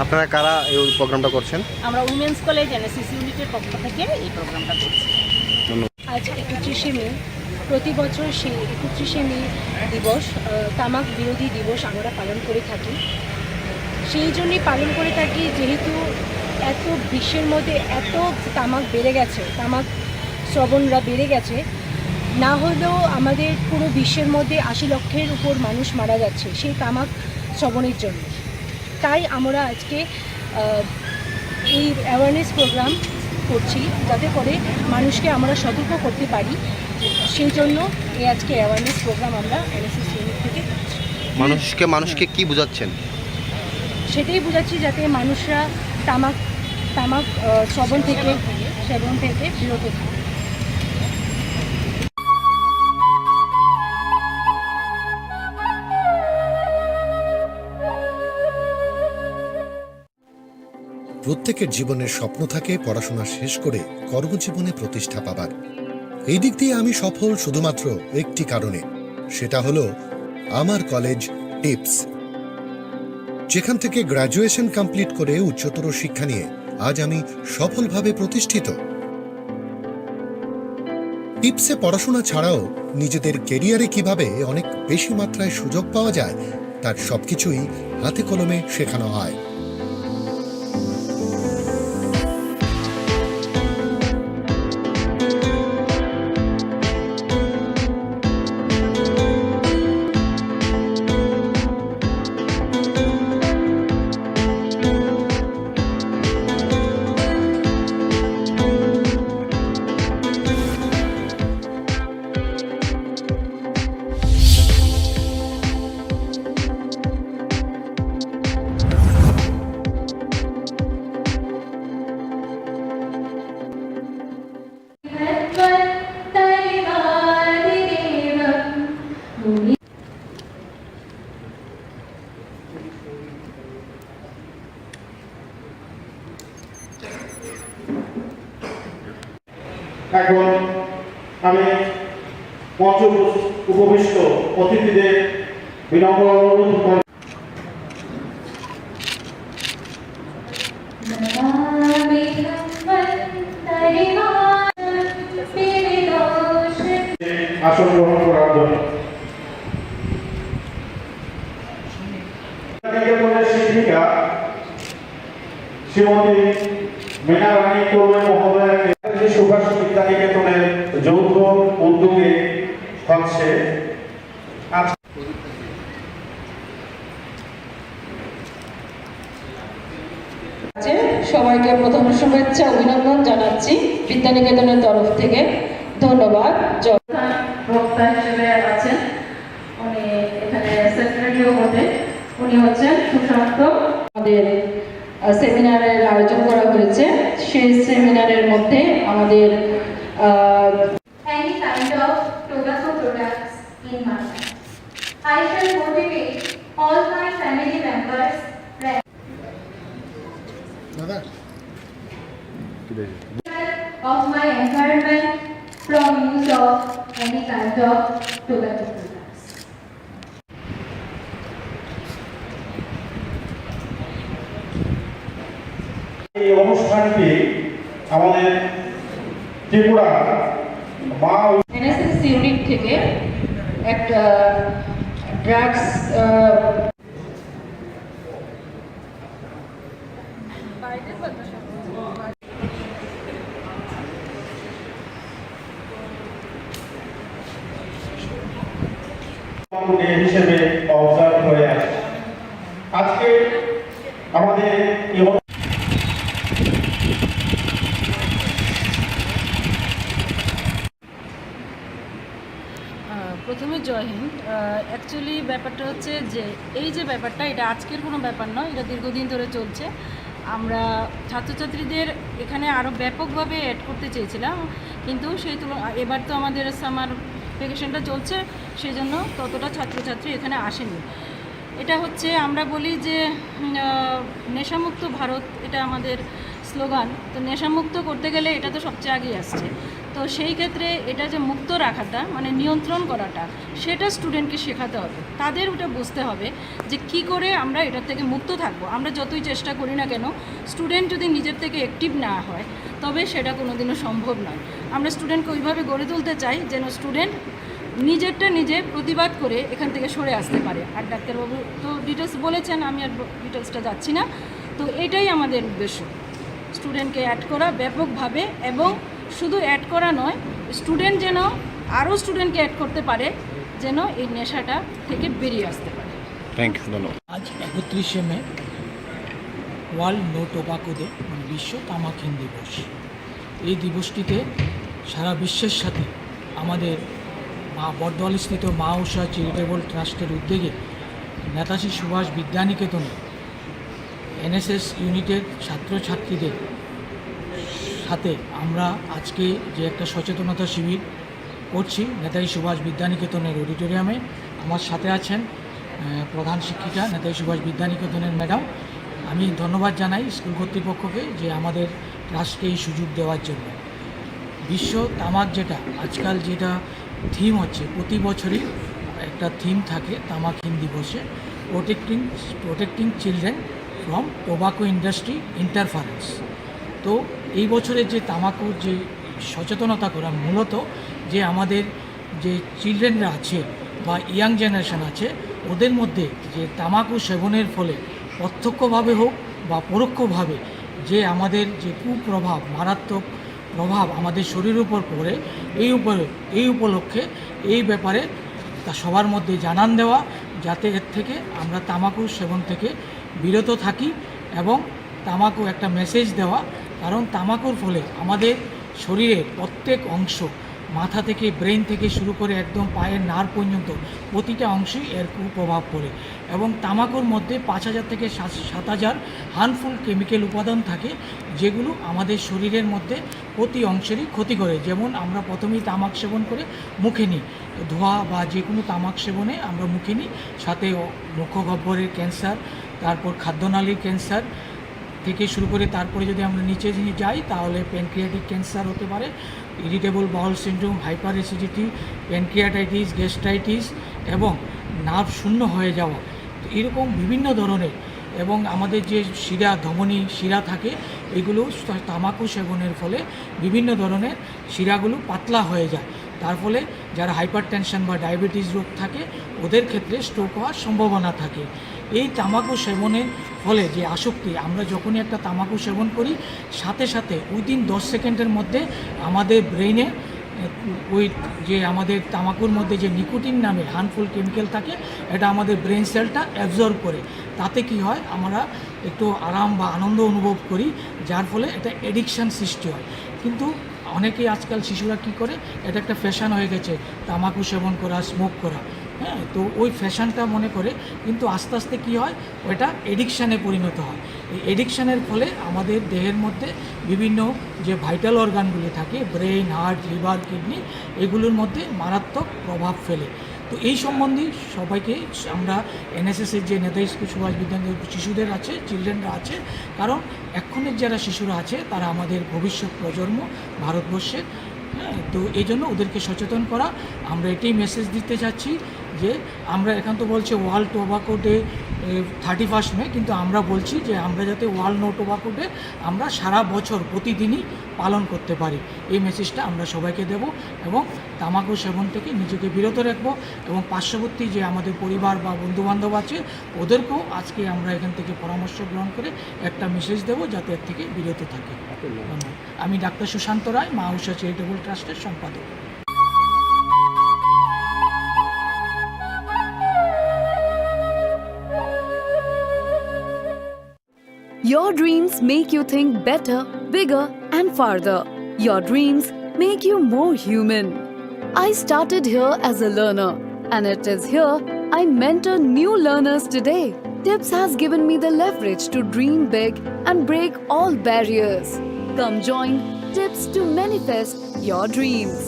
আপনারা কারা এই প্রোগ্রামটা করছেন? আমরা উইমেন্স কলেজ এনএসএস ইউনিটের পক্ষ থেকে এই প্রোগ্রামটা করছি। ধন্যবাদ। আজ একত্রিশে মে, প্রতি বছর সেই একত্রিশে মে দিবস, আহ, তামাক বিরোধী দিবস আমরা পালন করে থাকি। সেই জন্যই পালন করে থাকি, যেহেতু এত বিশ্বের মধ্যে এত তামাক বেড়ে গেছে, তামাক সেবনরা বেড়ে গেছে, না হলেও আমাদের পুরো বিশ্বের মধ্যে আশি লক্ষের উপর মানুষ মারা যাচ্ছে সেই তামাক সেবনের জন্য। তাই আমরা আজকে, আহ, এই অ্যাওয়ারনেস প্রোগ্রাম করছি, যাতে করে মানুষকে আমরা সতর্ক করতে পারি। সেই জন্য এই আজকে অ্যাওয়ারনেস প্রোগ্রাম আমরা এনএসএস ইউনিট থেকে করছি। মানুষকে, মানুষকে কি বুঝাচ্ছেন? সেটাই বুঝাচ্ছি, যাতে মানুষরা তামাক, তামাক, আহ, সেবন থেকে, সেবন থেকে বিরত থাকে। প্রত্যেকের জীবনের স্বপ্ন থাকে পড়াশোনা শেষ করে কর্মজীবনে প্রতিষ্ঠা পাবার। এই দিক দিয়ে আমি সফল শুধুমাত্র একটি কারণে, সেটা হলো আমার কলেজ টিপস, যেখান থেকে গ্র্যাজুয়েশন কমপ্লিট করে উচ্চতর শিক্ষা নিয়ে আজ আমি সফলভাবে প্রতিষ্ঠিত। টিপসে পড়াশোনা ছাড়াও নিজেদের ক্যারিয়ারে কিভাবে অনেক বেশি মাত্রায় সুযোগ পাওয়া যায়, তার সবকিছুই হাতে কলমে শেখানো হয়। এখন আমি মঞ্চে উপস-, উপবিষ্ট অতিথিদের বিনম্র অনুরোধ করি। আসন গ্রহণ করার জন্য। শিক্ষিকা শ্রীমতী মীনা রানী কর্মী মহোদয়াকে সুভাষ বিদ্যানিকেতনের যৌথ উদ্যোগে হচ্ছে আজ সবাইকে প্রথম শুভেচ্ছা অভিনন্দন জানাচ্ছি বিদ্যানিকেতনের তরফ থেকে। ধন্যবাদ। জয়। বক্তা হিসেবে আছেন, উনি এখানে সেক্রেটারিও বটে। উনি হচ্ছেন সুশান্ত। আমাদের, আহ, সেমিনারের আয়োজন করা হয়েছে। সেই সেমিনারের মধ্যে আমাদের, আহ, any kind of tobacco products in my life. I shall motivate all my family members of my environment from use of any kind of tobacco products. এই অনুষ্ঠানটি আমাদের ত্রিপুরা মা এনএসএস ইউনিট থেকে একটা ড্রাগস হিসেবে অবজার্ভ হয়ে আসছে। আজকে আমাদের এই আহ, প্রথমে জয় হিন্দ। আহ, অ্যাকচুয়ালি ব্যাপারটা হচ্ছে যে এই যে ব্যাপারটা, এটা আজকের কোনো ব্যাপার নয়, এটা দীর্ঘদিন ধরে চলছে। আমরা ছাত্রছাত্রীদের এখানে আরও ব্যাপকভাবে অ্যাড করতে চেয়েছিলাম, কিন্তু সেই তুলনা এবার তো আমাদের সামার ভ্যাকেশনটা চলছে, সেই জন্য ততটা ছাত্রছাত্রী এখানে আসেনি। এটা হচ্ছে আমরা বলি যে, উম, আহ, নেশামুক্ত ভারত, এটা আমাদের স্লোগান। তো নেশামুক্ত করতে গেলে এটা তো সবচেয়ে আগেই আসছে। তো সেই ক্ষেত্রে এটা যে মুক্ত রাখাটা, মানে নিয়ন্ত্রণ করাটা, সেটা স্টুডেন্টকে শেখাতে হবে, তাদের ওটা বুঝতে হবে যে কি করে আমরা এটার থেকে মুক্ত থাকবো। আমরা যতই চেষ্টা করি না কেন, স্টুডেন্ট যদি নিজের থেকে অ্যাক্টিভ না হয়, তবে সেটা কোনোদিনও সম্ভব নয়। আমরা স্টুডেন্টকে ওইভাবে গড়ে তুলতে চাই যেন স্টুডেন্ট নিজেরটা নিজে প্রতিবাদ করে এখান থেকে সরে আসতে পারে। আর ডাক্তারবাবু তো ডিটেলস বলেছেন, আমি আর ডিটেলসটা যাচ্ছি না। তো এটাই আমাদের উদ্দেশ্য, স্টুডেন্টকে অ্যাড করা ব্যাপকভাবে, এবং শুধু অ্যাড করা নয়, স্টুডেন্ট যেন আরও স্টুডেন্টকে অ্যাড করতে পারে, যেন এই নেশাটা থেকে বেরিয়ে আসতে পারে। থ্যাংক ইউ, ধন্যবাদ। আজ একত্রিশে মে ওয়ার্ল্ড নো টোবাকো ডে, মানে বিশ্ব তামাকহীন দিবস। এই দিবসটিতে সারা বিশ্বের সাথে আমাদের মা বটদোয়ালিস্থিত মা উষা চ্যারিটেবল ট্রাস্টের উদ্যোগে নেতাজি সুভাষ বিদ্যানিকেতনে এনএসএস ইউনিটের ছাত্রছাত্রীদের সাথে আমরা আজকে যে একটা সচেতনতা শিবির করছি নেতাজি সুভাষ বিদ্যানিকেতনের অডিটোরিয়ামে। আমার সাথে আছেন, আহ, প্রধান শিক্ষিকা নেতাজি সুভাষ বিদ্যানিকেতনের ম্যাডাম। আমি ধন্যবাদ জানাই স্কুল কর্তৃপক্ষকে যে আমাদের ট্রাস্টকে এই সুযোগ দেওয়ার জন্য। বিশ্ব তামাক, যেটা আজকাল যেটা থিম হচ্ছে, প্রতি বছরই একটা থিম থাকে তামাকহীন দিবসে, protecting, protecting children from tobacco industry interference. তো এই বছরের যে তামাকুর যে সচেতনতা করা, মূলত যে আমাদের যে চিলড্রেনরা আছে বা ইয়াং জেনারেশন আছে, ওদের মধ্যে যে তামাকু সেবনের ফলে প্রত্যক্ষভাবে হোক বা পরোক্ষভাবে যে আমাদের যে কুপ্রভাব, মারাত্মক প্রভাব আমাদের শরীরের উপর পড়ে, এই উপরে, এই উপলক্ষে এই ব্যাপারে তা সবার মধ্যে জানান দেওয়া, যাতে এর থেকে আমরা তামাকু সেবন থেকে বিরত থাকি এবং তামাকু একটা মেসেজ দেওয়া। কারণ তামাকুর ফলে আমাদের শরীরের প্রত্যেক অংশ, মাথা থেকে, ব্রেন থেকে শুরু করে একদম পায়ের নার্ভ পর্যন্ত প্রতিটা অংশই এর কুপ্রভাব পড়ে। এবং তামাকুর মধ্যে পাঁচ হাজার থেকে সাত, সাত হাজার হার্মফুল কেমিক্যাল উপাদান থাকে, যেগুলো আমাদের শরীরের মধ্যে প্রতি অংশেরই ক্ষতি করে। যেমন আমরা প্রথমেই তামাক সেবন করে মুখে নিই, ধোঁয়া বা যে কোনো তামাক সেবনে আমরা মুখে নিই, সাথে মুখগহ্বরের ক্যান্সার, তারপর খাদ্যনালীর ক্যান্সার থেকে শুরু করে, তারপরে যদি আমরা নিচে নিয়ে যাই, তাহলে প্যানক্রিয়াটিক ক্যান্সার হতে পারে, irritable bowel syndrome, hyper acidity, pancreatitis, gastritis এবং নার্ভ শূন্য হয়ে যাওয়া। তো এরকম বিভিন্ন ধরনের, এবং আমাদের যে শিরা, ধমনী শিরা থাকে, এগুলো তা-, তামাকু সেবনের ফলে বিভিন্ন ধরনের শিরাগুলো পাতলা হয়ে যায়। তার ফলে যারা হাইপারটেনশন বা ডায়াবেটিস রোগ থাকে, ওদের ক্ষেত্রে স্ট্রোক হওয়ার সম্ভাবনা থাকে। এই তামাকু সেবনের ফলে যে আসক্তি, আমরা যখনই একটা তামাকু সেবন করি, সাথে সাথে উইদিন দশ সেকেন্ডের মধ্যে আমাদের ব্রেইনে ওই যে আমাদের তামাকুর মধ্যে যে নিকোটিন নামের হার্মফুল কেমিক্যাল থাকে, এটা আমাদের ব্রেন সেলটা অ্যাবজর্ব করে। তাতে কি হয়, আমরা একটু আরাম বা আনন্দ অনুভব করি, যার ফলে এটা অ্যাডিকশান সৃষ্টি হয়। কিন্তু অনেকেই আজকাল শিশুরা কি করে, এটা একটা ফ্যাশন হয়ে গেছে তামাকু সেবন করা, স্মোক করা। হ্যাঁ, তো ওই ফ্যাশনটা মনে করে, কিন্তু আস্তে আস্তে কি হয়, ওটা অ্যাডিকশানে পরিণত হয়। এই অ্যাডিকশানের ফলে আমাদের দেহের মধ্যে বিভিন্ন যে ভাইটাল অর্গানগুলি থাকে, ব্রেন, হার্ট, লিভার, কিডনি, এগুলোর মধ্যে মারাত্মক প্রভাব ফেলে। তো এই সম্বন্ধে সবাইকে আমরা এনএসএস এর যে নেতাজি স্কুল সুভাষ বিদ্যাঙ্গন শিশুদের আছে, চিলড্রেনরা আছে, কারণ এখনের যারা শিশুরা আছে তারা আমাদের ভবিষ্যৎ প্রজন্ম ভারতবর্ষের। হ্যাঁ, তো এই জন্য ওদেরকে সচেতন করা। আমরা এটাই মেসেজ দিতে চাচ্ছি যে আমরা এখন তো বলছে world tobacco day thirty first May, কিন্তু আমরা বলছি যে আমরা যাতে ওয়ার্ল্ড নো টোবাকো ডে আমরা সারা বছর প্রতিদিনই পালন করতে পারি, এই মেসেজটা আমরা সবাইকে দেব। এবং তামাকু সেবন থেকে নিজেকে বিরত রাখবো এবং পার্শ্ববর্তী যে আমাদের পরিবার বা বন্ধুবান্ধব আছে, ওদেরকেও আজকে আমরা এখান থেকে পরামর্শ গ্রহণ করে একটা মেসেজ দেবো, যাতে এর থেকে বিরত থাকে। ধন্যবাদ। আমি ডাক্তার সুশান্ত রায়, মা উষা চ্যারিটেবল ট্রাস্টের সম্পাদক। Your dreams make you think better, bigger, and farther. Your dreams make you more human. I started here as a learner, and it is here I mentor new learners today. Tips has given me the leverage to dream big and break all barriers. Come join Tips to manifest your dreams.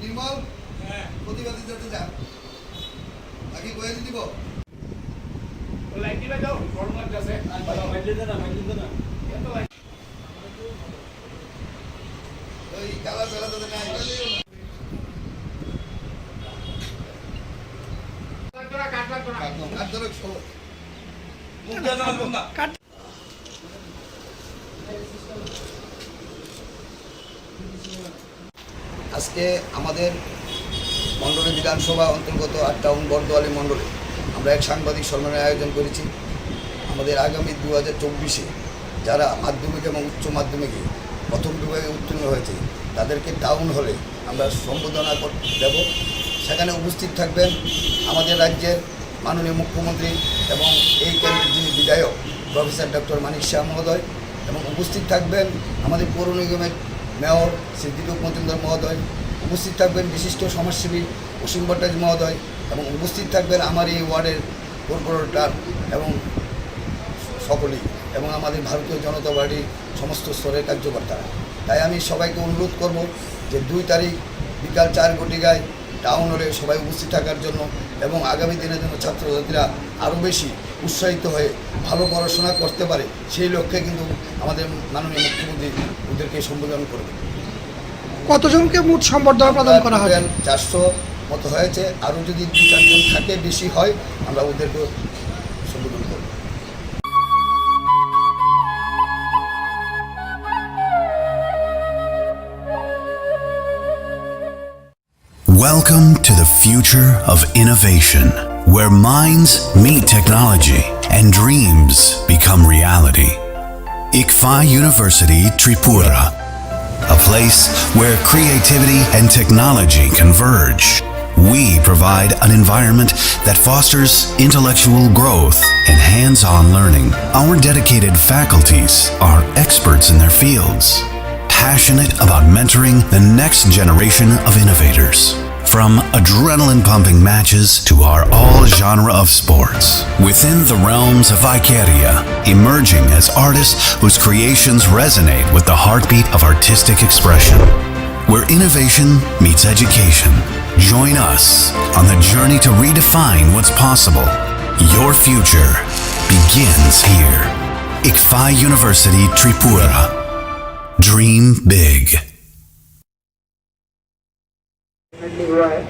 নির্মল, প্রতিবাদী যাতে যান। বাকি কয়ে দিব। লাইট দিবে তো, গরম লাগতেছে। ওই কালা কালা যাতে না হয়। কাট ধরো, কাট ধরো, সব। মুখ দিয়ে না, মুখ না। আজকে আমাদের মণ্ডলী বিধানসভা অন্তর্গত আট টাউন বর্দোয়ালি মণ্ডলে আমরা এক সাংবাদিক সম্মেলনের আয়োজন করেছি। আমাদের আগামী দু হাজার চব্বিশে যারা মাধ্যমিক এবং উচ্চ মাধ্যমিকে প্রথম বিভাগে উত্তীর্ণ হয়েছে, তাদেরকে টাউন হলে আমরা সম্বর্ধনা কর-, দেব। সেখানে উপস্থিত থাকবেন আমাদের রাজ্যের মাননীয় মুখ্যমন্ত্রী এবং এই কেন্দ্রের যিনি বিধায়ক প্রফেসর ডক্টর মানিক সাহা মহোদয়, এবং উপস্থিত থাকবেন আমাদের পৌর নিগমের মেয়র শ্রী দীপক মজুমদার মহোদয়, উপস্থিত থাকবেন বিশিষ্ট সমাজসেবী অসীম ভট্টাচার্য মহোদয়, এবং উপস্থিত থাকবেন আমার এই ওয়ার্ডের কর্পোরেটর এবং সকলেই, এবং আমাদের ভারতীয় জনতা পার্টির সমস্ত স্তরের কার্যকর্তারা। তাই আমি সবাইকে অনুরোধ করব যে দুই তারিখ বিকাল চার ঘটিকায় টাউন হলে সবাই উপস্থিত থাকার জন্য এবং আগামী দিনের জন্য ছাত্রছাত্রীরা আরও বেশি উৎসাহিত হয়ে ভালো পড়াশোনা করতে পারে, সেই লক্ষ্যে কিন্তু আমাদের মাননীয় মুখ্যমন্ত্রী ওদেরকে সম্বোধন করবে। কতজনকে মোট সম্বর্ধনা প্রদান করা হবে? প্রায় চারশো মতো হয়েছে, আরও যদি দুই চারজন থাকে, বেশি হয়, আমরা ওদেরকে সম্বোধন করব। Welcome to the future of innovation, where minds meet technology and dreams become reality. ICFAI University Tripura, a place where creativity and technology converge. We provide an environment that fosters intellectual growth and hands-on learning. Our dedicated faculties are experts in their fields, passionate about mentoring the next generation of innovators. From adrenaline-pumping matches to our all-genre of sports, within the realms of Icaria, emerging as artists whose creations resonate with the heartbeat of artistic expression. Where innovation meets education, Join us on the journey to redefine what's possible. Your future begins here. Ikfai University Tripura. Dream big. हुआ है,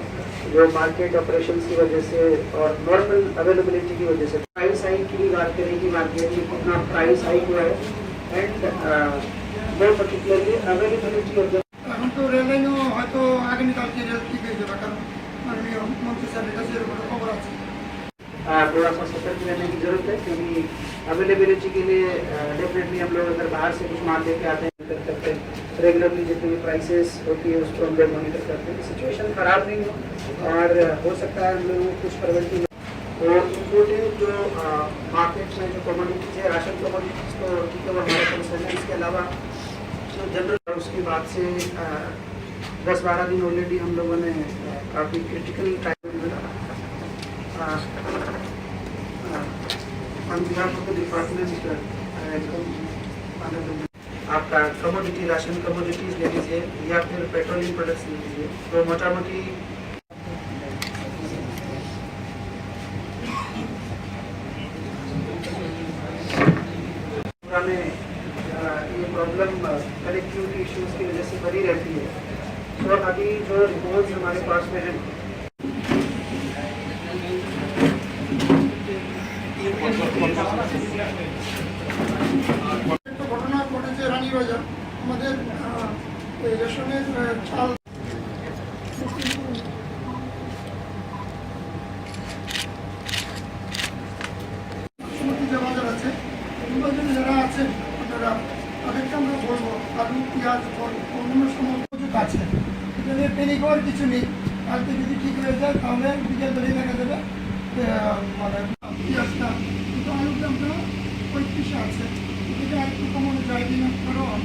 जो market operations की वजह से और normal availability की वजह से प्राइस हाइक की भी बात करें कि मार्केट में कितना प्राइस हाइक हुआ है। And more particularly availability of the এখন তো রেল লাইনও হয়তো আগামীকালকে রেল ঠিক হয়ে যাবে, কারণ মাননীয় মন্ত্রী স্যারের কাছে এরকম একটা খবর আছে। थोड़ा सा सतर्क रहने की जरूरत है, क्योंकि अवेलेबिलिटी के लिए डेफिनेटली हम लोग अगर बाहर से कुछ माल लेके आते हैं, कर सकते हैं, रेगुलरली जितनी भी प्राइसेस होती है उसको हम लोग मॉनिटर करते हैं। सिचुएशन खराब नहीं हो और हो सकता है हम लोगों को कुछ प्रॉब्लम तो इम्पोर्टेंट जो मार्केट में जो कमोडिटीज है, राशन कमोडिटीज, तो ठीक है, वो हमारा कंसर्न है। इसके अलावा जो जनरल उसके बाद से दस बारह दिन ऑलरेडी हम लोगों ने काफ़ी critical time on behalf of the department आपका कमोडिटी, राशन कमोडिटीज ले लीजिए या फिर पेट्रोलियम प्रोडक्ट्स ले लीजिए, तो मोटामोटी पूरा में ये प्रॉब्लम कनेक्टिविटी इश्यूज की वजह से बनी रहती है। तो अभी जो रिपोर्ट्स हमारे पास में हैं, একটা ঘটনা ঘটেছে রানীবাজার, আমাদের আহ, এই রেশনের আহ, চাল বাসমতি যে বাজার আছে, নির্বাচনে যারা আছেন আপনারা, তাদেরকে আমরা বলবো আলু, পেঁয়াজ, ফল, অন্যান্য সমস্ত কিছু আছে। এটা নিয়ে প্যানিক হওয়ার কিছু নেই। কালকে যদি ঠিক হয়ে যায়, তাহলে বিকেল বেলায় দেখা যাবে যে, আহ, মানে পেঁয়াজটা, কিন্তু আলুর দামটা পঁয়ত্রিশে আছে, এটা আরেকটু কমানো যায় কিনা, কারণ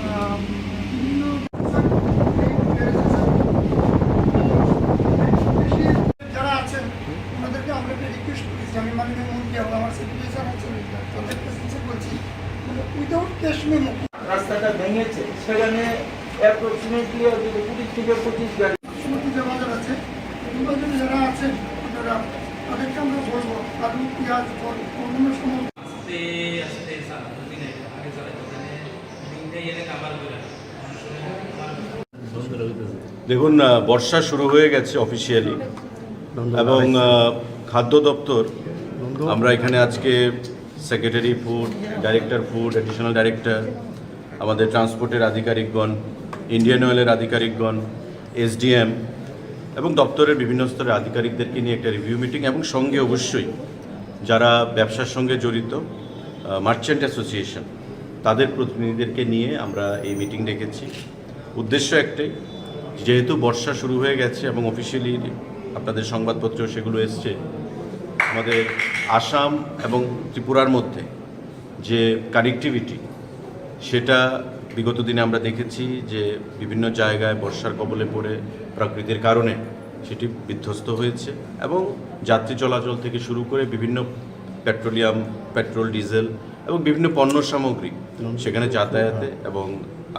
আহ, বিভিন্ন যারা আছেন ওনাদেরকে আমরা একটা রিকোয়েস্ট করেছি, আমি মাননীয় মন্ত্রী এবং আমার সেক্রেটারি স্যার আছেন, তাদের কাছে বলছি, মানে উইদাউট ক্যাশ মেমো। রাস্তাটা ভেঙেছে, সেখানে অ্যাপ্রক্সিমেটলি হয়তো কুড়ি থেকে পঁচিশ গাড়ি। বাসমতি যে বাজার আছে, নির্বাচনে যারা আছেন আপনারা, তাদেরকে আমরা বলবো আলু, পেঁয়াজ, ফল, অন্যান্য সমস্ত আস্তে আস্তে চালানো দিন আগে চালাইতে ওখানে তিনটে ইয়ে কাবার করে দেখুন, আহ, বর্ষা শুরু হয়ে গেছে অফিসিয়ালি, এবং আহ, খাদ্য দপ্তর, আমরা এখানে আজকে secretary food, director food, additional director, আমাদের ট্রান্সপোর্টের আধিকারিকগণ, ইন্ডিয়ান অয়েলের আধিকারিকগণ, এসডিএম এবং দপ্তরের বিভিন্ন স্তরের আধিকারিকদেরকে নিয়ে একটা রিভিউ মিটিং, এবং সঙ্গে অবশ্যই যারা ব্যবসার সঙ্গে জড়িত, মার্চেন্ট অ্যাসোসিয়েশন, তাদের প্রতিনিধিদেরকে নিয়ে আমরা এই মিটিং ডেকেছি। উদ্দেশ্য একটাই, যেহেতু বর্ষা শুরু হয়ে গেছে এবং অফিসিয়ালি আপনাদের সংবাদপত্রেও সেগুলো এসছে, আমাদের আসাম এবং ত্রিপুরার মধ্যে যে কানেক্টিভিটি, সেটা বিগত দিনে আমরা দেখেছি যে বিভিন্ন জায়গায় বর্ষার কবলে পড়ে প্রকৃতির কারণে সেটি বিধ্বস্ত হয়েছে, এবং যাত্রী চলাচল থেকে শুরু করে বিভিন্ন পেট্রোলিয়াম, পেট্রোল, ডিজেল এবং বিভিন্ন পণ্য সামগ্রী সেখানে যাতায়াতে এবং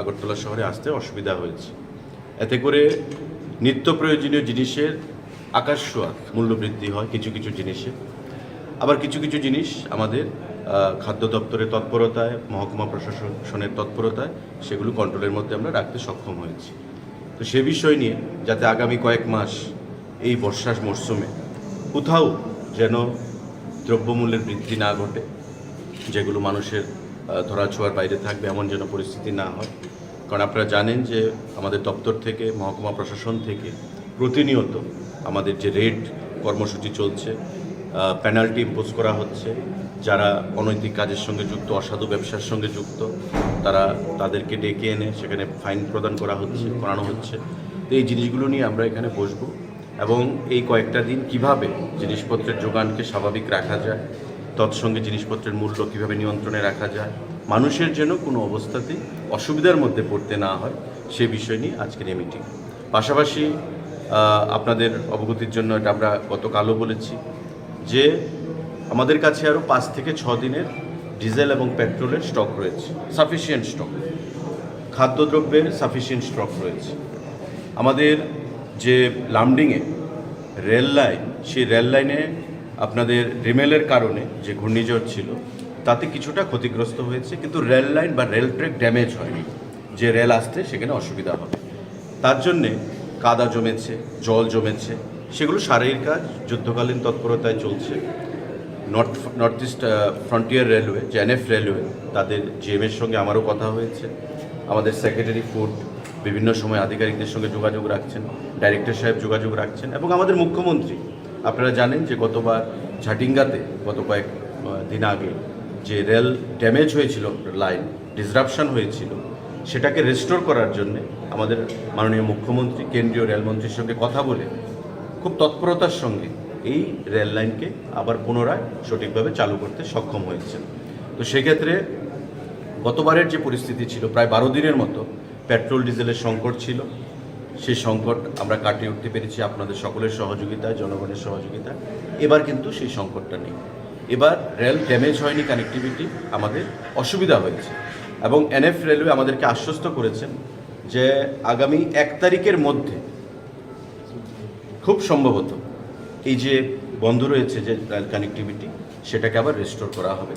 আগরতলা শহরে আসতে অসুবিধা হয়েছে। এতে করে নিত্য প্রয়োজনীয় জিনিসের আকাশ ছোঁয়া মূল্যবৃদ্ধি হয় কিছু কিছু জিনিসে। আবার কিছু কিছু জিনিস আমাদের আহ, খাদ্য দপ্তরের তৎপরতায়, মহকুমা প্রশাসনের তৎপরতায় সেগুলো কন্ট্রোলের মধ্যে আমরা রাখতে সক্ষম হয়েছি। তো সে বিষয় নিয়ে, যাতে আগামী কয়েক মাস এই বর্ষার মরশুমে কোথাও যেন দ্রব্যমূল্যের বৃদ্ধি না ঘটে, যেগুলো মানুষের আহ, ধরাছোঁয়ার বাইরে থাকবে, এমন যেন পরিস্থিতি না হয়। কারণ আপনারা জানেন যে আমাদের দপ্তর থেকে, মহকুমা প্রশাসন থেকে প্রতিনিয়ত আমাদের যে রেড কর্মসূচি চলছে, পেনাল্টি ইম্পোজ করা হচ্ছে। যারা অনৈতিক কাজের সঙ্গে যুক্ত, অসাধু ব্যবসার সঙ্গে যুক্ত, তারা, তাদেরকে ডেকে এনে সেখানে ফাইন প্রদান করা হচ্ছে, করানো হচ্ছে। তো এই জিনিসগুলো নিয়ে আমরা এখানে বসবো, এবং এই কয়েকটা দিন কিভাবে জিনিসপত্রের যোগানকে স্বাভাবিক রাখা যায়, তৎসঙ্গে জিনিসপত্রের মূল্য কিভাবে নিয়ন্ত্রণে রাখা যায়, মানুষের যেন কোনো অবস্থাতেই অসুবিধার মধ্যে পড়তে না হয়, সে বিষয় নিয়ে আজকের এই মিটিং। পাশাপাশি আহ, আপনাদের অবগতির জন্য, এটা আমরা গতকালও বলেছি যে আমাদের কাছে আরও পাঁচ থেকে ছ দিনের ডিজেল এবং পেট্রোলের স্টক রয়েছে, সাফিসিয়েন্ট স্টক, খাদ্যদ্রব্যের সাফিসিয়েন্ট স্টক রয়েছে। আমাদের যে লামডিংয়ে রেল লাইন, সেই রেল লাইনে আপনাদের রিমেলের কারণে যে ঘূর্ণিঝড় ছিল, তাতে কিছুটা ক্ষতিগ্রস্ত হয়েছে, কিন্তু রেল লাইন বা রেল ট্র্যাক ড্যামেজ হয়নি, যে রেল আসতে সেখানে অসুবিধা হবে। তার জন্যে কাদা জমেছে, জল জমেছে, সেগুলো সারাইর কাজ যুদ্ধকালীন তৎপরতায় চলছে। নর্থ, নর্থ ইস্ট, আহ, ফ্রন্টিয়ার রেলওয়ে, যে এনএফ রেলওয়ে, তাদের জিএমের সঙ্গে আমারও কথা হয়েছে। আমাদের সেক্রেটারি ফুড বিভিন্ন সময় আধিকারিকদের সঙ্গে যোগাযোগ রাখছেন, ডাইরেক্টর সাহেব যোগাযোগ রাখছেন এবং আমাদের মুখ্যমন্ত্রী, আপনারা জানেন যে গতবার ঝাটিঙ্গাতে গত কয়েক, আহ, দিন আগে যে রেল ড্যামেজ হয়েছিল, লাইন ডিসরাপশন হয়েছিল, সেটাকে রেস্টোর করার জন্য আমাদের মাননীয় মুখ্যমন্ত্রী কেন্দ্রীয় রেলমন্ত্রীর সঙ্গে কথা বলে খুব তৎপরতার সঙ্গে এই রেল লাইনকে আবার পুনরায় সঠিকভাবে চালু করতে সক্ষম হয়েছেন। তো সেক্ষেত্রে গতবারের যে পরিস্থিতি ছিল, প্রায় বারো দিনের মতো পেট্রোল ডিজেলের সংকট ছিল, সেই সংকট আমরা কাটিয়ে উঠতে পেরেছি আপনাদের সকলের সহযোগিতায়, জনগণের সহযোগিতায়। এবার কিন্তু সেই সংকটটা নেই। এবার রেল ড্যামেজ হয়নি, কানেক্টিভিটি আমাদের অসুবিধা হয়েছে। এবং এনএফ রেলওয়ে আমাদেরকে আশ্বস্ত করেছেন যে আগামী এক তারিখের মধ্যে খুব সম্ভবত এই যে বন্ধ রয়েছে যে রেল কানেক্টিভিটি, সেটাকে আবার রেস্টোর করা হবে।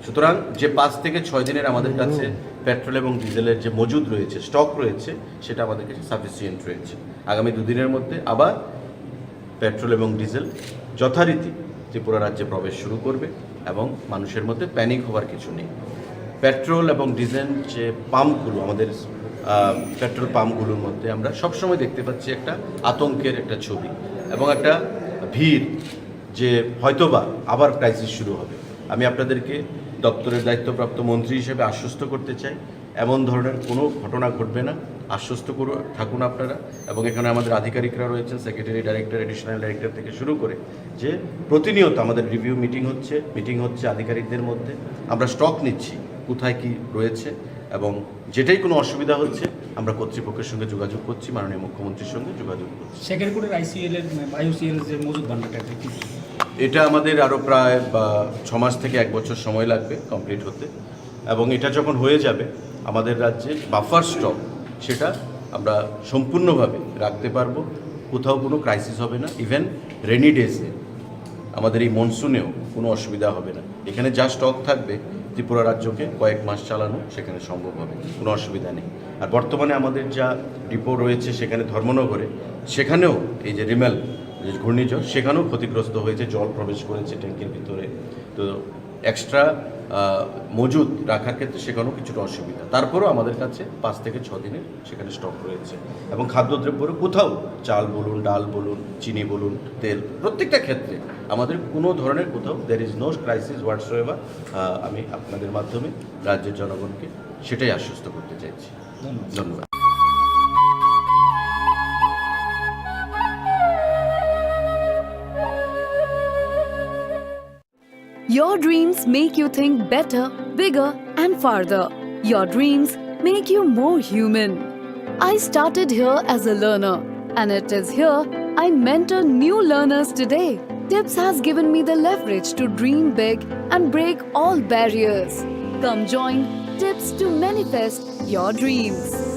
সুতরাং যে পাঁচ থেকে ছয় দিনের আমাদের কাছে পেট্রোল এবং ডিজেলের যে মজুদ রয়েছে, স্টক রয়েছে, সেটা আমাদের কাছে সাফিসিয়েন্ট রয়েছে। আগামী দুদিনের মধ্যে আবার পেট্রোল এবং ডিজেল যথারীতি ত্রিপুরা রাজ্যে প্রবেশ শুরু করবে এবং মানুষের মধ্যে প্যানিক হওয়ার কিছু নেই। পেট্রোল এবং ডিজেল যে পাম্পগুলো, আমাদের, আহ, পেট্রোল পাম্পগুলোর মধ্যে আমরা সবসময় দেখতে পাচ্ছি একটা আতঙ্কের একটা ছবি এবং একটা ভিড়, যে হয়তোবা আবার ক্রাইসিস শুরু হবে। আমি আপনাদেরকে দপ্তরের দায়িত্বপ্রাপ্ত মন্ত্রী হিসেবে আশ্বস্ত করতে চাই, এমন ধরনের কোনো ঘটনা ঘটবে না। আশ্বস্ত করু-, থাকুন আপনারা। এবং এখানে আমাদের আধিকারিকরা রয়েছেন, সেক্রেটারি, ডাইরেক্টর, অ্যাডিশনাল ডাইরেক্টর থেকে শুরু করে, যে প্রতিনিয়ত আমাদের রিভিউ মিটিং হচ্ছে, মিটিং হচ্ছে আধিকারিকদের মধ্যে। আমরা স্টক নিচ্ছি, কোথায় কি রয়েছে, এবং যেটাই কোনো অসুবিধা হচ্ছে, আমরা কর্তৃপক্ষের সঙ্গে যোগাযোগ করছি, মাননীয় মুখ্যমন্ত্রীর সঙ্গে যোগাযোগ করছি। সেকেন্ড কোয়ার্টার আইসিএল এর, মানে, আইওসিএল এর যে মজুদ ভান্ডারটা, এটা কি? এটা আমাদের আরও প্রায়, বা, ছ মাস থেকে এক বছর সময় লাগবে কমপ্লিট হতে। এবং এটা যখন হয়ে যাবে, আমাদের রাজ্যে বাফার স্টক, সেটা আমরা সম্পূর্ণভাবে রাখতে পারবো। কোথাও কোনো ক্রাইসিস হবে না। ইভেন রেনি ডেজে, আমাদের এই মনসুনেও কোনো অসুবিধা হবে না। এখানে যা স্টক থাকবে, ত্রিপুরা রাজ্যকে কয়েক মাস চালানো সেখানে সম্ভব হবে, কোনো অসুবিধা নেই। আর বর্তমানে আমাদের যা ডিপো রয়েছে সেখানে ধর্মনগরে, সেখানেও এই যে রিমেল, যে ঘূর্ণিঝড়, সেখানেও ক্ষতিগ্রস্ত হয়েছে, জল প্রবেশ করেছে ট্যাঙ্কির ভিতরে। তো এক্সট্রা, আহ, মজুদ রাখার ক্ষেত্রে সেখানেও কিছুটা অসুবিধা। তারপরেও আমাদের কাছে পাঁচ থেকে ছ দিনের সেখানে স্টক রয়েছে এবং খাদ্যদ্রব্যের কোথাও, চাল বলুন, ডাল বলুন, চিনি বলুন, তেল, প্রত্যেকটা ক্ষেত্রে আমাদের কোনো ধরনের কোথাও there is no crisis whatsoever। আহ, আমি আপনাদের মাধ্যমে রাজ্যের জনগণকে সেটাই আশ্বস্ত করতে চাইছি। ধন্যবাদ। ধন্যবাদ। Your dreams make you think better, bigger, and farther. Your dreams make you more human. I started here as a learner, and it is here I mentor new learners today. Tips has given me the leverage to dream big and break all barriers. Come join Tips to manifest your dreams.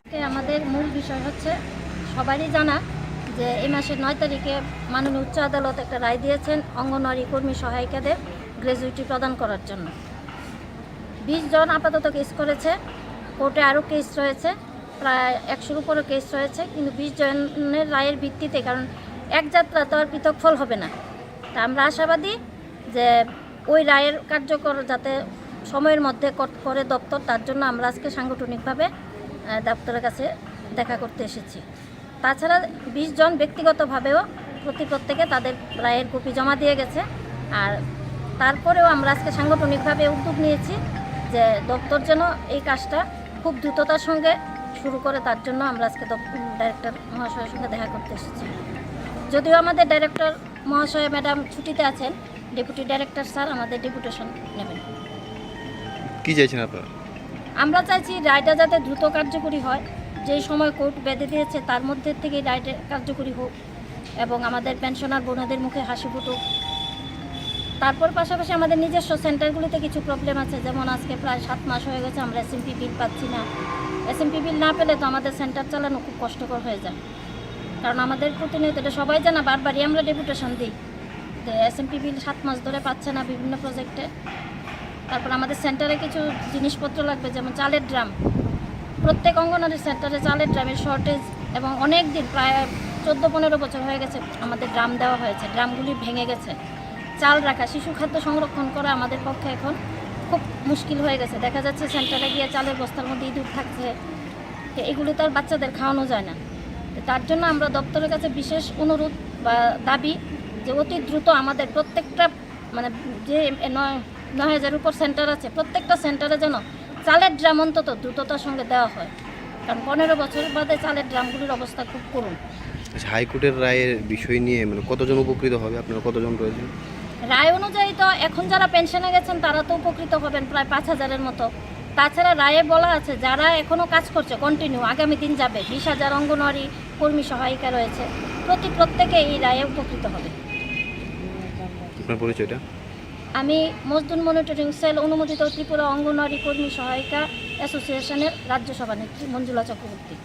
আজকে আমাদের মূল বিষয় হচ্ছে, সবারই জানা যে এই মাসের নয় তারিখে মাননীয় উচ্চ আদালত একটা রায় দিয়েছেন অঙ্গনওয়াড়ি কর্মী সহায়িকাদের গ্র্যাচুইটি প্রদান করার জন্য। বিশ জন আপাতত কেস করেছে, কোর্টে আরও কেস রয়েছে, প্রায় একশোর উপরে কেস রয়েছে, কিন্তু বিশ জনের রায়ের ভিত্তিতে, কারণ এক যাত্রা তো আর পৃথক ফল হবে না। তা আমরা আশাবাদী যে ওই রায়ের কার্যকর যাতে সময়ের মধ্যে কর-, করে দপ্তর, তার জন্য আমরা আজকে সাংগঠনিকভাবে, আহ, দপ্তরের কাছে দেখা করতে এসেছি। তাছাড়া বিশ জন ব্যক্তিগতভাবেও প্রতি প্রত্যেকে তাদের রায়ের কপি জমা দিয়ে গেছে। আর তারপরেও আমরা আজকে সাংগঠনিকভাবে উদ্যোগ নিয়েছি যে দপ্তর যেন এই কাজটা খুব দ্রুততার সঙ্গে শুরু করে, তার জন্য আমরা আজকে দপ-, ডাইরেক্টর মহাশয়ের সঙ্গে দেখা করতে এসেছি। যদিও আমাদের ডাইরেক্টর মহাশয় ম্যাডাম ছুটিতে আছেন, ডেপুটি ডাইরেক্টর স্যার আমাদের ডেপুটেশন নেবেন। কি চাইছেন আপনারা? আমরা চাইছি রায়টা যাতে দ্রুত কার্যকরী হয়, যেই সময় কোর্ট বেঁধে দিয়েছে তার মধ্যে থেকেই রায়টা কার্যকরী হোক এবং আমাদের পেনশনার বোনেদের মুখে হাসি ফুটুক। তারপর পাশাপাশি আমাদের নিজস্ব সেন্টারগুলিতে কিছু প্রবলেম আছে, যেমন আজকে প্রায় সাত মাস হয়ে গেছে আমরা এসএমপি বিল পাচ্ছি না। এসএমপি বিল না পেলে তো আমাদের সেন্টার চালানো খুব কষ্টকর হয়ে যায়, কারণ আমাদের প্রতিনিয়ত, এটা সবাই জানা, বারবারই আমরা ডেপুটেশন দিই যে এসএমপি বিল সাত মাস ধরে পাচ্ছে না বিভিন্ন প্রজেক্টে। তারপর আমাদের সেন্টারে কিছু জিনিসপত্র লাগবে, যেমন চালের ড্রাম। প্রত্যেক অঙ্গনওয়াড়ি সেন্টারে চালের ড্রামের শর্টেজ এবং অনেক দিন, প্রায় চোদ্দো পনেরো বছর হয়ে গেছে আমাদের ড্রাম দেওয়া হয়েছে, ড্রামগুলি ভেঙে গেছে। চাল রাখা, শিশু খাদ্য সংরক্ষণ করা আমাদের পক্ষে এখন খুব মুশকিল হয়ে গেছে। দেখা যাচ্ছে সেন্টারে গিয়ে চালের বস্তার মধ্যে ইঁদুর থাকছে, তো এগুলো তো আর বাচ্চাদের খাওয়ানো যায় না। তো তার জন্য আমরা দপ্তরের কাছে বিশেষ অনুরোধ বা দাবি যে অতি দ্রুত আমাদের প্রত্যেকটা, মানে, যে নয়, নয় হাজার উপর সেন্টার আছে, প্রত্যেকটা সেন্টারে যেন চালের ড্রাম অন্তত দ্রুততার সঙ্গে দেওয়া হয়, কারণ পনেরো বছর বাদে চালের ড্রামগুলির অবস্থা খুব করুণ। আচ্ছা, হাইকোর্টের রায়ের বিষয় নিয়ে, মানে, কতজন উপকৃত হবে? আপনারা কতজন রয়েছেন? রায় অনুযায়ী তো এখন যারা পেনশনে গেছেন তারা তো উপকৃত হবেন প্রায় পাঁচ হাজারের মতো। তাছাড়া রায়ে বলা আছে যারা এখনো কাজ করছে কন্টিনিউ, আগামী দিন যাবে বিশ হাজার অঙ্গনওয়াড়ি কর্মী সহায়িকা রয়েছে, প্রতি প্রত্যেকে এই রায়ে উপকৃত হবে। আপনার পরিচয়টা? আমি মজদুর মনিটরিং সেল অনুমোদিত ত্রিপুরা অঙ্গনওয়াড়ি কর্মী সহায়িকা অ্যাসোসিয়েশনের রাজ্য সভানেত্রী মঞ্জুলা চক্রবর্তী।